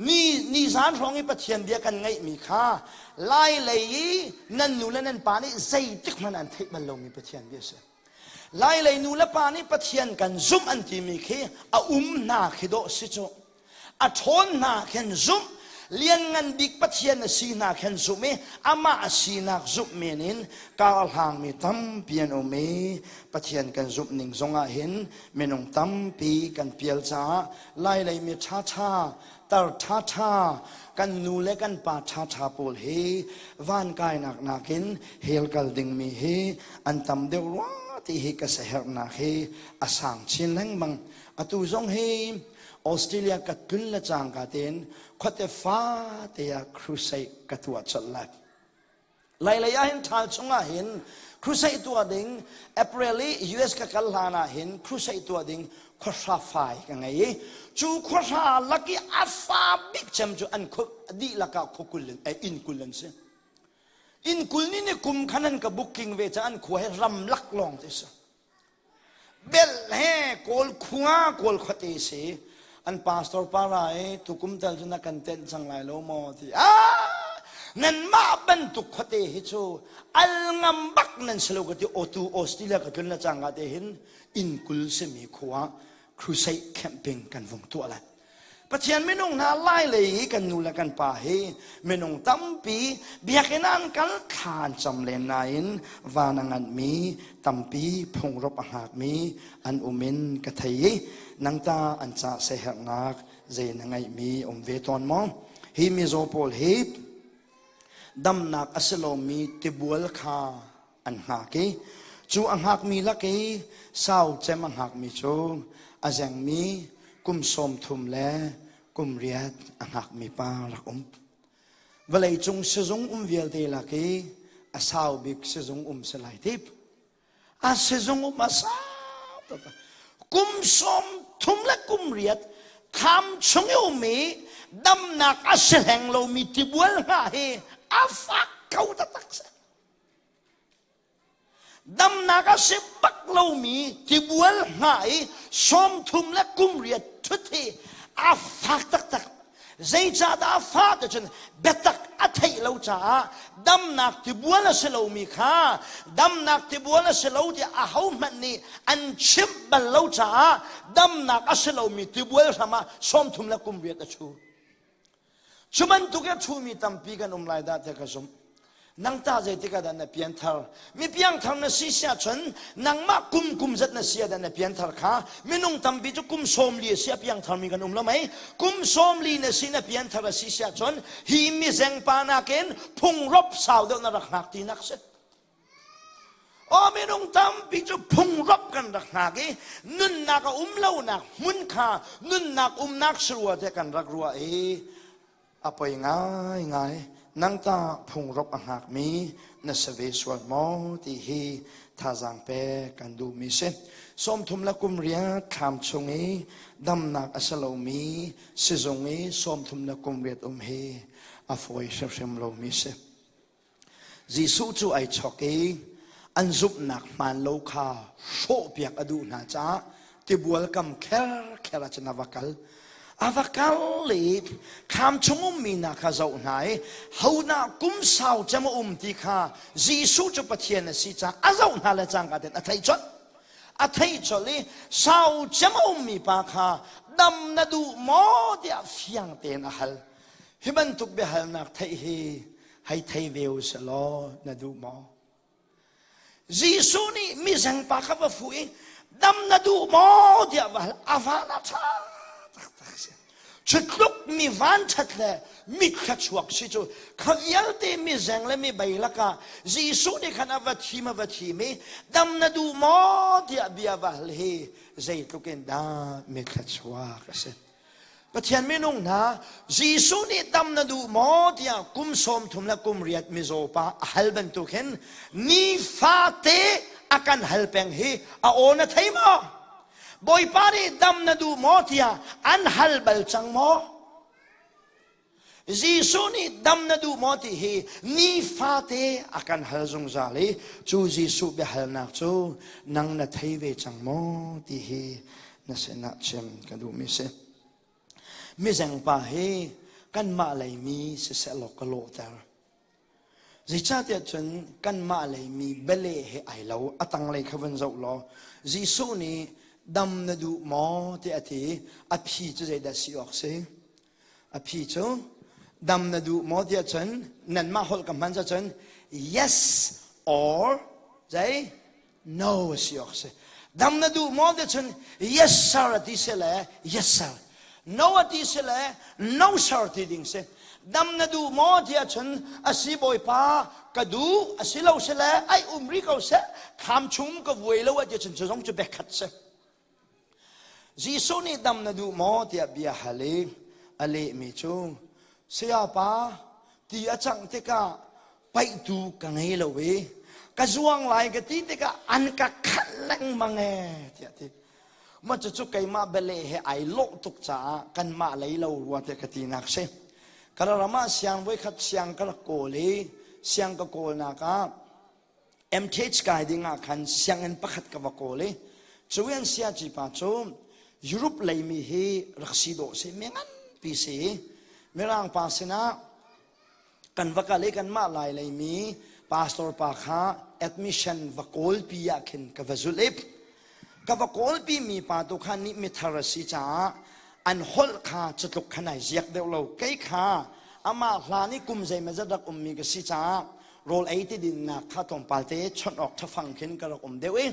ni ni zan hrawng i Pathian bia kan ngeihmi kha lai lei i nan nu le nan pa nih zeitik hmanh an theih bal lomi Pathian bia a si. Lai lei nu le pa nih Pathian kan zumh an timi khi a um hna khi dawh si cu. A ṭhawn hna khin zumh, lianngan bik Pathian a si hna khin zumh i amah a sinak zumh men in karhlangmi tampi an um i Pathian kan zumh ning zongah hin minung tampi kan pial caah Lailei mi ṭhaṭha, tar ṭhaṭha, kan nu le kan pa ṭhaṭha pawl hi van kainak nakin hell kal dingmi hi an tam deuh rua ti hi ka siaherhnak hi a sang chin lengmang. Atu zong hi Australia ka tlun le cangka tein khuate fate ah crusade ka tuah colh lai. Lailei ah hin ṭhal chungah hin crusade tuah ding April i US ka kal hlan ah hin crusade tuah ding khuahra fai ka ngei i cu khuahra lak i a fa bik cem cu an khu dihlak ah khukul in eh, inn kul an si. Inn kul ni ni kum khan an ka booking ve ca an khua he ramlak lawng te si. Bel he Kawl khua Kawl khuate si an pastor pa ra i tukum tal cu na kan tenh cang lai lo maw ti ah nanmah bantuk khuate hi cu al ngam bak nan si lo ka ti otu Australia ka tlun la cang te hin inn kul simi khua crusade camping kan vung tuah lai Pathian minung hna lai lei i kan nu le kan pa hi minung tampi biakinn an kal thla an cam len nain van a nganhmi tampi phungrop a hngakmi an um in ka thei i nangta an ca seherhnak zei na ngeihmi um ve tawn maw? Hi mizaw pawl hi damnak a si lomi tibual kha an hngak i cu a hngakmi lak i sau cem a hngakmi cu a zengmi kum 30 le kum riat a hngakmi pa rak um. Vawlei cung sizung um vialte lak i a sau bik sizung um si lai tip. A sizung um a sau taktak. Kum 30 le kum riat thlam chung i um i damnak a si hleng lomi tibual hna hi a fak kho taktak si. Damnak a si bak lomi tibual hngah i 30 le kum riat ṭhut hi a fak taktak. Zeicahdah a fah ti cun biatak a theih lo caah damnak tibual a si lomi kha damnak tibual a si lo tiah ahohmanh nih an chimh bal lo caah damnak a si lomi tibual hram ah 30 le kum riat a chu. Cu bantuk a ṭhumi tampi kan um lai dah tiah ka zumh. Nang ta zeitik ah dah na pianthar? Mi piangthar na si si ahcun nangmah kum kum zat na si ah dah na pianthar kha minung tampi cu kum 40 a si a piangthar mi kan um lo mei? Kum 40 na si na pianthar a si si ahcun hi mizeng pa nakin phungrop sau deuh na rak hngak tinak si. Aw minung tampi cu phungrop kan rak hngak i nunnak a um lonak hmun kha nunnak umnak sarua te kan rak ruah i a poi ngaingai nang ta phungrop a hngakmi na si ve sual maw ti hi thazaang pe kan duhmi si. 30 le kum riat thlam chung i damnak a si lomi sizung i 30 le kum riat um hi a fawi hrimhrim lomi si. Jesuh cu ai chok i an zumhnak hmaan lo kha hrawhpiak a duh hna caah tibual kam kherkher ah cun a va kal. A va kal i thlam chung ummi hna kha zoh hna i hodah kum sau cem a um ti kha Jesuh cu Pathian a si caah a zoh hna le cangka tein a theih colh. A theih colh i sau cem a ummi pa kha dam na duh maw tiah fiang tein a hal. Hi bantuk biahalnak theih hi hei thei ve u sih law na duh maw? Jesuh nih mizengpa kha va fuh i dam na duh maw tiah va hal. A van a ṭha taktak si. Cu tluk mi vanṭhat le mitthla chuak si cu kha vialte mizeng le mi bei lakah Jesuh nih khan a va thim a va thim i dam na duh maw tiah bia va hal hi zeitluk in dah mitthla chuak a si. Pathian minung hna, Jesuh nih dam na duh maw tiah kum 30 le kum riat mizaw pa a hal bantuk hin nifate a kan hal peng hi a aw na thei maw? Bawipa nih dam na duh maw tiah an hal bal cang maw? Jesuh nih dam na duh maw ti hi nifate a kan hal zungzal i cu Jesuh biahalnak cu nang na thei ve cang maw ti hi na sinah chim ka duhmi si. Mizengpa hi kanmah leimi siseh law ka lawhter. Zeicahtiah cun kanmah leimi bele he ai lo a tanglei kha vun zoh law Jesuh nih dam na duh maw tiah a ti a phi cu zeidah si awk si a phi cu dam na duh maw tiah cun nanmah holh ka hman cun yes or zei No a si awk a si. Dam na duh maw ti cun yes sir a ti si le yes sir. No a ti si le no sir ti ding si. Dam na duh maw ti ahcun a si bawipa ka duh a si lo si le ai um ri ko seh thlam chung ka vuai lo a ti cun cu zong cu biakhat si. Jesuh nih dam na duh maw tiah bia hal i a lehmi cu sayapa ti a cangh tikah. Paihtu ka ngei lo i ka zuang lai ka ti tikah an ka khalh lengmang ee tiah ti. Mah cucu keimah bele he ai lawh tuk caah kanmah lei lo rua tiah ka tinak si. Ka ram ah siang voikhat siang ka rak kawl i siang ka kawlnak ah MTH kai ding ah khan sianginn pakhat ka va kawl i cu an siaci pa cu Europe lei mi hi rak si dawh si mi nganpi si mirang pa sinah kan va kal i kanmah lai lei mi pastor pa kha admission va kawlpi ah khin ka va zulh i ka va kawlpi mi pa tu kha nih mithar a si caah an holh kha cutluk khan ai ziak deuh lo. Kei kha amah hlan i kum zeimawzat rak ummi ka si caah rawl ei ti dinnak kha tlawmpal te chawnh awk ṭhafang khin ka rak um deuh i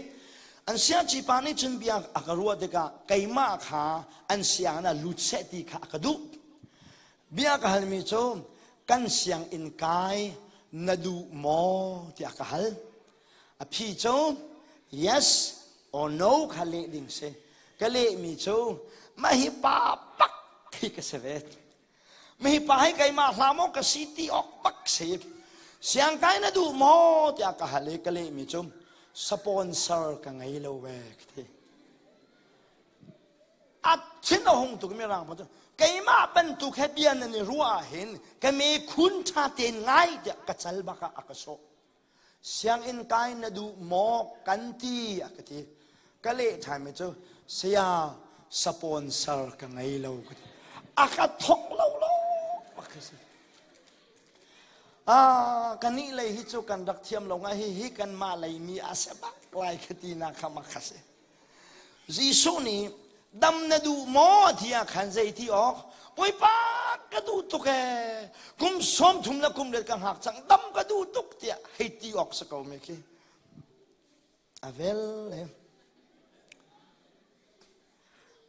an siangci pa nih cun bia a ka ruah tikah keimah kha an sianginn ah lut seh ti kha a ka duh. Bia ka halmi cu kan sianginn kai na duh maw tiah ka hal. A phi cu yes or no kha leh ding si. Ka lehmi cu mah hi pa bak khi ka si ve. Mah hi pa hi keimah hlah maw ka si ti awk bak si. Siangkai na duh maw tiah ka hal i ka lehmi cu sponsor ka ngei lo ve ka ti. A thin a hung tuk mirang pa cu keimah bantuk he bia nan i ruah ah hin ka me khun ṭha tein ngai tiah ka cal bak ah a ka sawh. Sianginn kai na duh maw kan ti a ka ti. Ka leh ṭhan mi cu saya sponsor ka ngei lo ka ti. A ka thok lo lo bak khi si. Ah, kanih lei hi cu kan rak thiam lo ngai hi hi kanmah lei mi a si bak lai ka ti na kha ma kha si. Jesuh nih dam na duh maw tiah khan zei ti awk Bawipa ka duh tuk ee kum 30 le kum let ka hngak cang dam ka duh tuk tiah hei ti awk si ko mi khi a vel le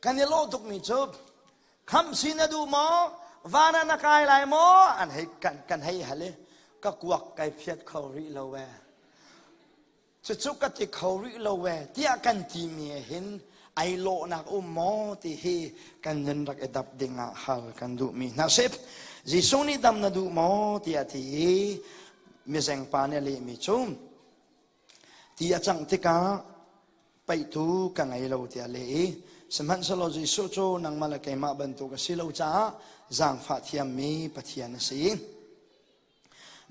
kan i lawh tuk mi cu khamh si na duh maw van ah na kai lai maw an hei kan kan hei hal i ka kuak kai phiat kho rih lo ee Cucu ka ti kho rih lo ee tiah kan timi ah hin ai lawhnak um maw ti hi kan nun rak i dap ding ah hal kan duhmi hna si. Jesuh nih dam na duh maw tiah ti i mizeng pa nih a lehmi cu ti a cangh tikah paihtu ka ngei lo tiah a leh i sihmanhsehlaw Jesuh cu nangmah le keimah bantuk a si lo caah zaangfah thiammi Pathian a si.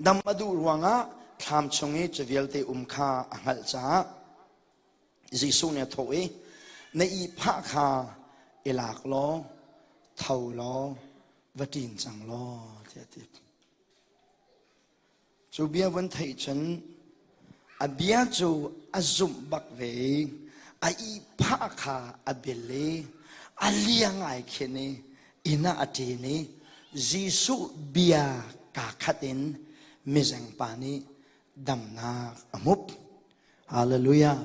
Dam a duh ruangah thlam chung i cu vialte um kha a hngalh caah Jesuh nih a thawh i na ihphah kha i lak law tho law va ṭin cang law tiah a ti. Cu bia vun theih cun a bia cu a zumh bak ve i a ihphah kha a bil i a liang ai khin i inn ah a ṭin i Jesuh bia kaa khat in mizengpa nih damnak a hmup. Hallelujah.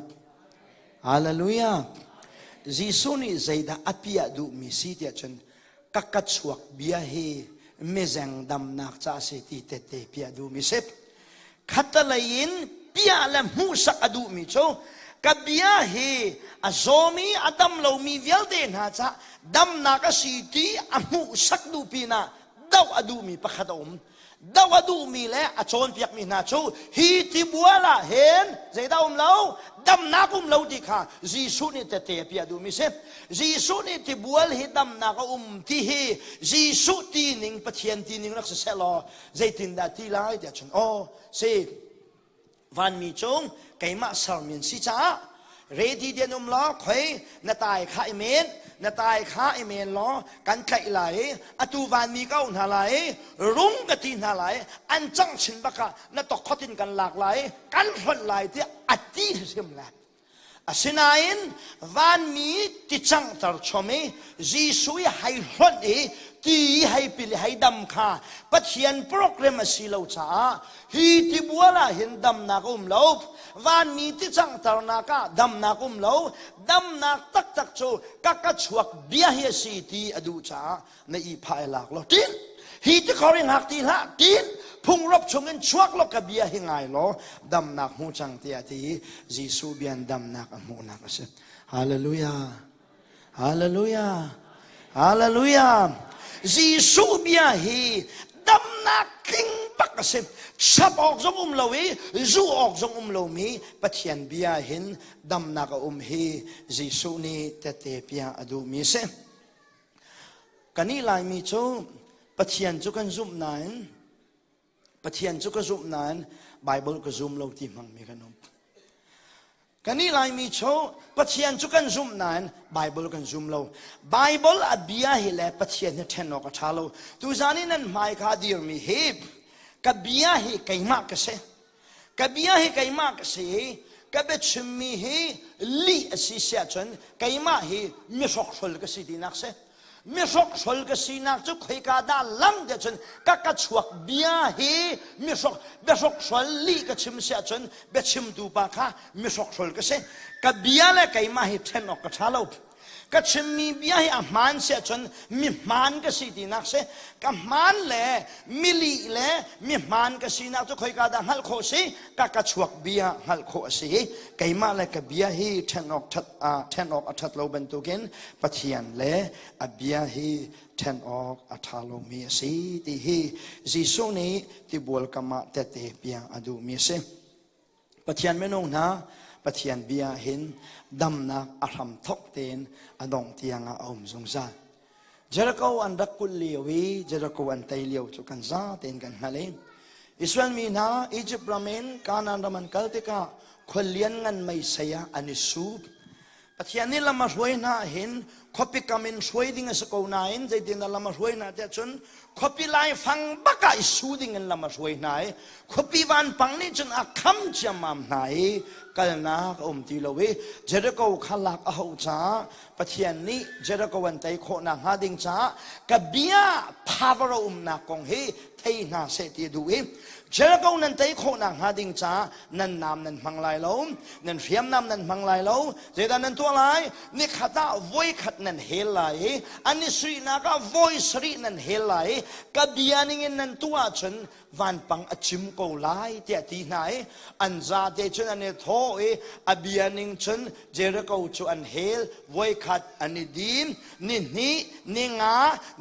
Hallelujah. Jesuh nih zeidah a piah duhmi si tiah cun ka ka chuak bia hi mizeng damnak ca a si ti tette piah duhmi si. Khatalei in piah le hmuhsak a duhmi cu ka bia hi a zawmi a dam lomi vialte hna ca damnak a si ti a hmuhsak duh pinah doh a duhmi pakhat a um. Doh a duhmi le a cawnpiakmi hna cu hi tibual ah hin zeidah um lo damnak um lo ti kha Jesuh nih tete a piah duhmi si. Jesuh nih tibual hi damnak a um ti hi Jesuh ti ning Pathian ti ning rak si seh law zeitindah ti lai tiah cun aw si vanmi cung keimah sermi an si caah ready dian um law khoi na tai kha i men na tai kha i men law kan tlaih lai i atu vanmi ka auh hna lai i rung ka ti hna lai an cang chin bak ah na tokkhot in kan lak lai i kan hlonh lai tiah a ti hrim lai. Asinain vanmi ti canghter chom i Jesuh i hei hlonh i ti i hei pil i hei dam kha Pathian program a si lo caah hi tibual ah hin damnak a um lo. Vanmi ti canghternak ah damnak um lo. Damnak taktak cu ka ka chuak bia hi a si ti a duh caah na ihphah i lak law tin hi tikhor i hngak ti hlah tin phungrop chungin chuak law ka bia hi ngai law damnak hmu cang tiah ti i Jesuh bian damnak a hmuhnak a si. Hallelujah. Hallelujah. Hallelujah. Jesuh bia hi damnak tling bak. taktak a si. Chap awk zong um lo i zu awk zong um lomi Pathian bia hin damnak a um hi Jesuh nih tette piah a duhmi a si. Kanih Laimi cu Pathian cu kan zumh nain Pathian cu ka zumh nain Bible ka zum lo ti hmangmi kan um. Kanih Laimi cu Pathian cu kan zumh nain Bible kan zum lo. Bible a bia hi le Pathian hi ṭhen awk a ṭha lo. Tuzan i nan hmai ka dirmi hi ka bia hi keimah ka si. Ka bia hi keimah ka si i ka biachimmi hi lih a si si ahcun keimah hi mihrokhrol ka si tinak si. Mihrokhrol ka sinak cu khoika dah lang tiah cun ka ka chuak bia hi mihrok biahrokhrol lih ka chim si ahcun biachimtu pa kha mihrokhrol ka si. Ka bia le keimah hi ṭhen awk ka ṭha lo. Ka chimmi bia hi a hmaan si ahcun mi hmaan ka si tinak si. Ka hmaan le milih le mi hmaan ka sinak cu khoika dah hngalh khawh si? Ka ka chuak bia hngalh khawh a si. Keimah le ka bia hi ṭhen awk ṭhat ṭhen awk a ṭhat lo bantukin Pathian le a bia hi ṭhen awk a ṭha lomi a si ti hi Jesuh nih tibual kam ah tehte piah a duhmi a si. Pathian minung hna Pathian bia hin damnak a hram thok tein a dongh tiang ah a um zungzal. Jericho an rak kulh lio i Jericho an tei lio cu kan za tein kan hngalh i Israel mi hna Egypt ram in Kanaan ram an kal tikah khual lian ngan meisei ah an i sup. Pathian nih lam a hruai hna hin khuapi kam in hruai ding a si ko nain zeitin a lam a hruai hna tiah cun khuapi laifang bak ah i su ding in lam a hruai hna i khuapi vanpang nih cun a kham ciammam hna i kalnak a um ti lo i Jericho kha lak a hauh caah Pathian nih Jericho an tei khawh nakhnga ding caah ka bia power a umnak kong hi thei hna seh ti a duh i Jericho nan tei khawh nakhnga ding caah nan nam nan hmang lai lo nan hriamnam nan hmang lai lo zeidah nan tuah lai nikhat ah voi khat nan hel lai i an i suihnak ah voi sarih nan hel lai i ka bia ningin nan tuah ahcun vanpang a cim ko lai tiah ti hna i an zate cun an i thawh i a bia ning cun Jericho cu an hel voi khat an i dim ni hnih ni nga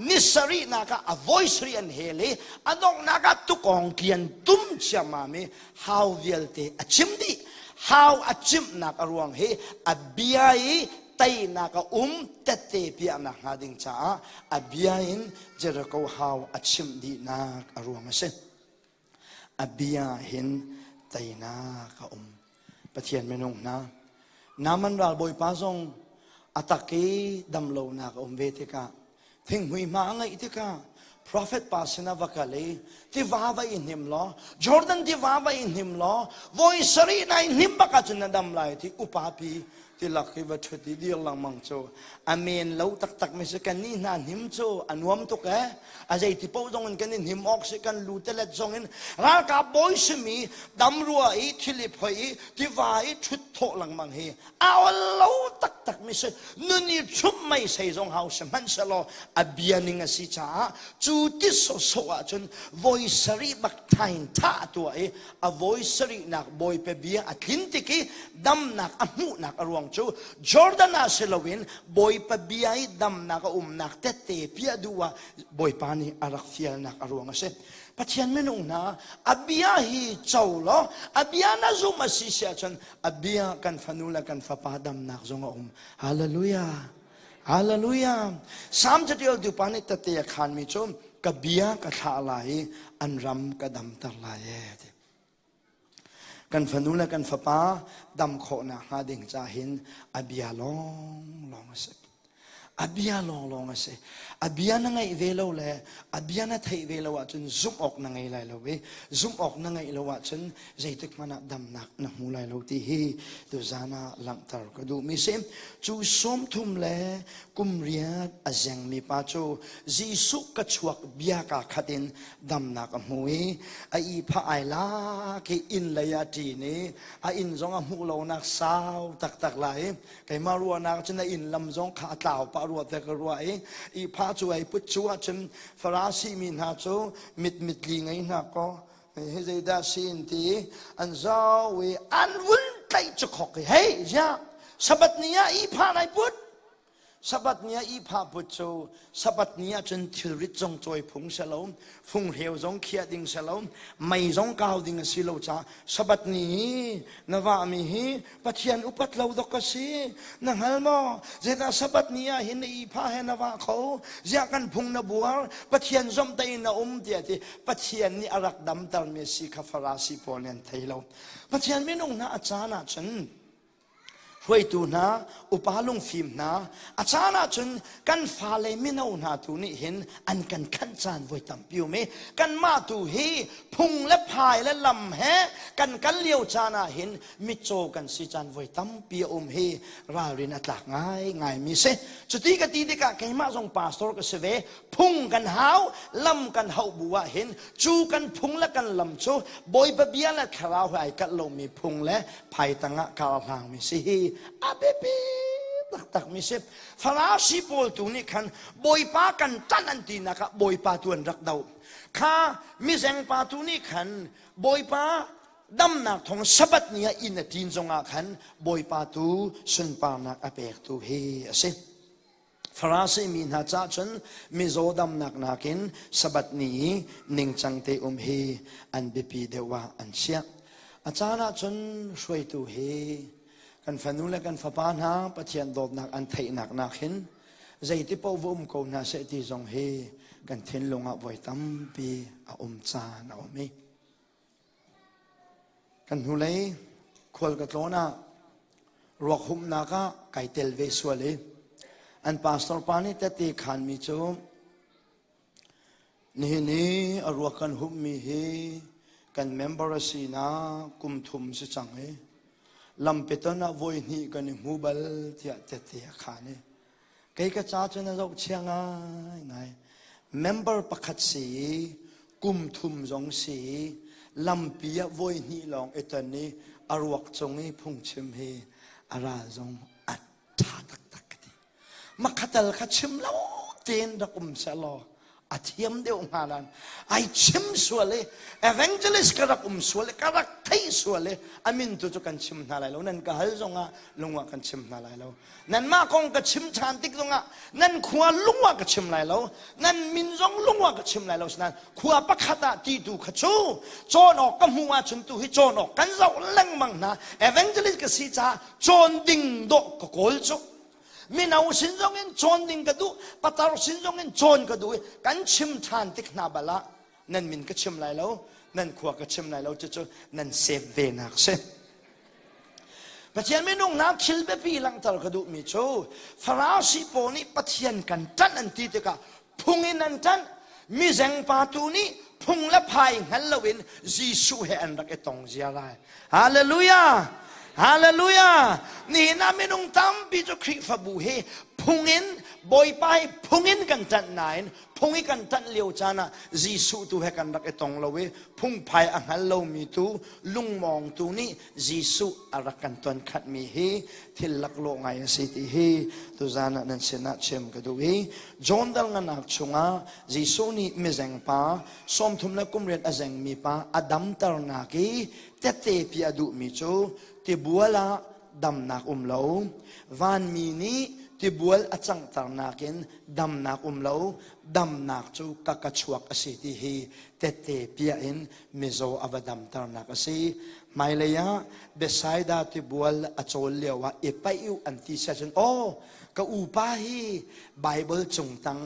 ni sarihnak ah a voi sarih an hel i a donghnak ah tukawng kian tum ciammam i hau vialte a chim dih hau a chimhnak a ruang hi a bia i teinak a um tette piahnak hnga ding caah a bia in Jericho hau a chimh dihnak a ruang a si a bia hin teinak a um Pathian minung hna Naaman ralbawipa zong a tak i damlonak a um ve tikah thinghmui hma a ngeih tikah prophet pa sinah va kal i tiva va i hnim law Jordan tiva va i hnim law voi sarih nai hnim bak ahcun na dam lai ti upa pi tilak hi va ṭhut i dir lengmang cu a men lo taktak mi si kan nih hna hnim cu a nuam tuk eh a zeiti paoh zong in kan i hnim awk si kan lu telet zong in ralkap bawi simi damrua i thil i phoi i tiva i ṭhut thawh lengmang hi a ol lo taktak mi si nun i chumh mei sei zong hau si hmanhsehlaw a bia ning a si caah cu ti sawsawh ahcun voi sarih bak thain tha a tuah i a voi sarihnak bawipa bia a tlin tik i damnak a hmuhnak a ruang cu Jordan ah si loin bawipa bia i damnak a umnak tette piah duh ah bawipa nih a rak fialnak a ruang a si Pathian minung hna a bia hi co law a bia na zum a si si ahcun a bia kan fanu le kan fapa damnak zong a um hallelujah hallelujah Salm catialtu pa nih tete a khanmi cu ka bia ka thlah lai i an ram ka damter lai e ti kan fanu le kan fapa dam khawhnak hnga ding ca hin a bia lawng lawng a si A bia lawnglawng a si. A bia na ngaih ve lo le a bia na theih ve lo ahcun zumh awk na ngei lai lo i zumh awk na ngeih lo ahcun zeitik hmanh ah damnak na hmu lai lo ti hi tuzaan ah langhter ka duhmi si. Cu 30 le kum riat a zengmi pa cu Jesuh ka chuak bia kaa khat in damnak a hmu i a ihphah ai lak i inn lei ah ṭin i a inn zong a hmuh lonak sau taktak lai i Keimah ruahnak cun a inn lam zong kha a tlau pah rua te ka ruah i ihphah cu ai put cu ahcun Farasi mi hna cu mit mitli ngei hna kaw hi zeidah si in ti an zau i an vun tlaih cu khok i hei ziah Sabbath ni ah ihphah nai put. Sabbath ni ah ihphah put cu Sabbath ni ah cun thilrit zong cawi phung si lo, funghreu zong khiah ding si lo, mei zong kau ding a si lo caah Sabbath ni hi na vahmi hi Pathian upat lo dok a si. Na hngal maw? Zeidah Sabbath ni ah hin na ihphah he na vah kho? Ziah kan phung na buar? Pathian zomhtaih in na um tiah ti. Pathian nih a rak damtermi a si kha Farasi pawl nih an thei lo. Pathian minung hna a caan ah cun hruaitu hna, upa lungfim hna, a caan ahcun kan fale mino hna tu nih hin an kan khanh caan voi tampi um i kanmah tu hi phung le phai le lam he kan kal lio caan ah hin mitcaw kan si caan voi tampi a um hi ralrin a tlak ngai ngai mi si. Cuti ka ti tikah keimah zong pastor ka si ve, phung kan hau, lam kan hauh bu ah hin cu kan phung le kan lam cu Bawipa bia le thlarau he ai kalh lomi phung le phai tangah kar hlangmi si hi a biapi taktak mi si. Farasi pawl tu nih khan Bawipa kan ṭanh an tinak ah Bawipa tu an rak doh. Kha mizengpa tu nih khan Bawipa damnak thawng Sabbath ni ah inn a ṭin zongah khan Bawipa tu sunparnak a pek tu hi a si. Farasi mi hna ca cun mizaw damnak nakin Sabbath ni i ningcang te um hi an biapi deuh ah an chiah. A caan ah cun hruaitu hi kan fanu le kan fapa hna Pathian dawtnak an theihnak nak hin zeiti paoh va um ko hna seh ti zong hi kan thinlung ah voi tampi a um caan a um i Kan hnulei khual ka tlawn ah ruak humhnak ah kai tel ve sual i an pastor pa nih tette khanmi cu nihin i a ruak kan humhmi hi kan member a sinak kum thum si cang i lampiton ah voi hnih kan i hmu bal tiah tette a khan i Kei ka ca cu na zohchia ngaingai. Member pakhat si i kum thum zong si i lampi ah voi hnih lawng i ton i a ruak cung i phungchim hi a ral zong a ṭha taktak ka ti. Makhatal kha chim lo tein rak um sehlaw a thiam deuh hnga lan ai chim sual i evangelist ka rak um sual i ka rak theih sual i a min tu cu kan chim hna lai lo nan ka hal zongah lungah kan chim hna lai lo nanmah kong ka chim ṭhan tik zongah nan khua lungah ka chim lai lo nan min zong lungah ka chim lai lo sinain khua pakhat ah ti tu kha cu cawn awk ka hmuh ahcun tu hi cawn awk kan zoh lengmang hna evangelist ka si caah cawn ding dawh ka kawl cu Mino sin zong in cawn ding ka duh, patar sin zong in cawn ka duh i kan chim ṭhan tik hna bal ah nan min ka chim lai lo, nan khua ka chim lai lo, cucu nan save ve nak si. Pathian minung hna thil biapi langhter ka duhmi cu Farasi pawl nih Pathian kan ṭanh an ti tikah phung in an ṭanh, mizengpa tu nih phung le phai hngal loin Jesuh he an rak i tong ziar lai. Hallelujah! Hallelujah! Nihin ah minung tampi cu Khrihfabu hi phung in Bawipa hi phung in kan ṭanh nain phung i kan ṭanh lio caan ah Jesuh tu he kan rak i tong lo i phungphai a hngal lomi tu lungmawng tu nih Jesuh a rak kan ton khatmi hi thil laklawh ngai a si ti hi tuzan ah nan sinah chim ka duh i John dal nganak chungah Jesuh nih mizengpa 30 le kum riat a zengmi pa a damternak i tette pi a duhmi cu tibual ah damnak um lo vanmi nih tibual a canghternak in damnak um lo damnak cu ka ka chuak a si ti hi tette piah in mizaw a va damternak a si hmailei ah Bethsaida tibual a cawl lio ah i paih u an ti siah cun aw ka upa hi Bible cung tang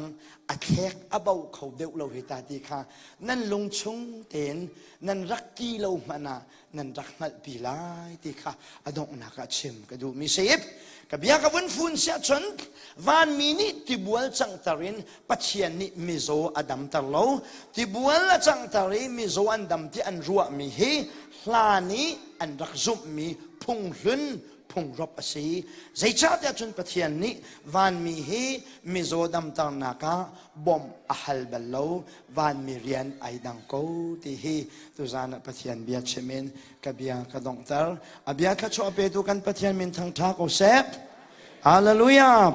a thlek a bo kho deuh lo hi ta ti kha nan lung chung tein nan rak ti lo hmanh ah nan rak hngalhpi lai ti kha a donghnak ah chim ka duhmi si ka bia ka vun fun siah cun vanmi nih tibual canghter in Pathian nih mizaw a damter lo tibual a canghter i mizaw an dam ti an ruahmi hi hlan i an rak zumhmi phunghlun phungrop a si. Zeicahtiah cun Pathian nih vanmi hi mizaw damternak ah bawmh a hal bal lo, vanmi rian ai dang ko ti hi tuzan ah Pathian bia chim in ka bia ka donghter. A bia thluachuah petu kan Pathian min thangṭha ko seh. Hallelujah!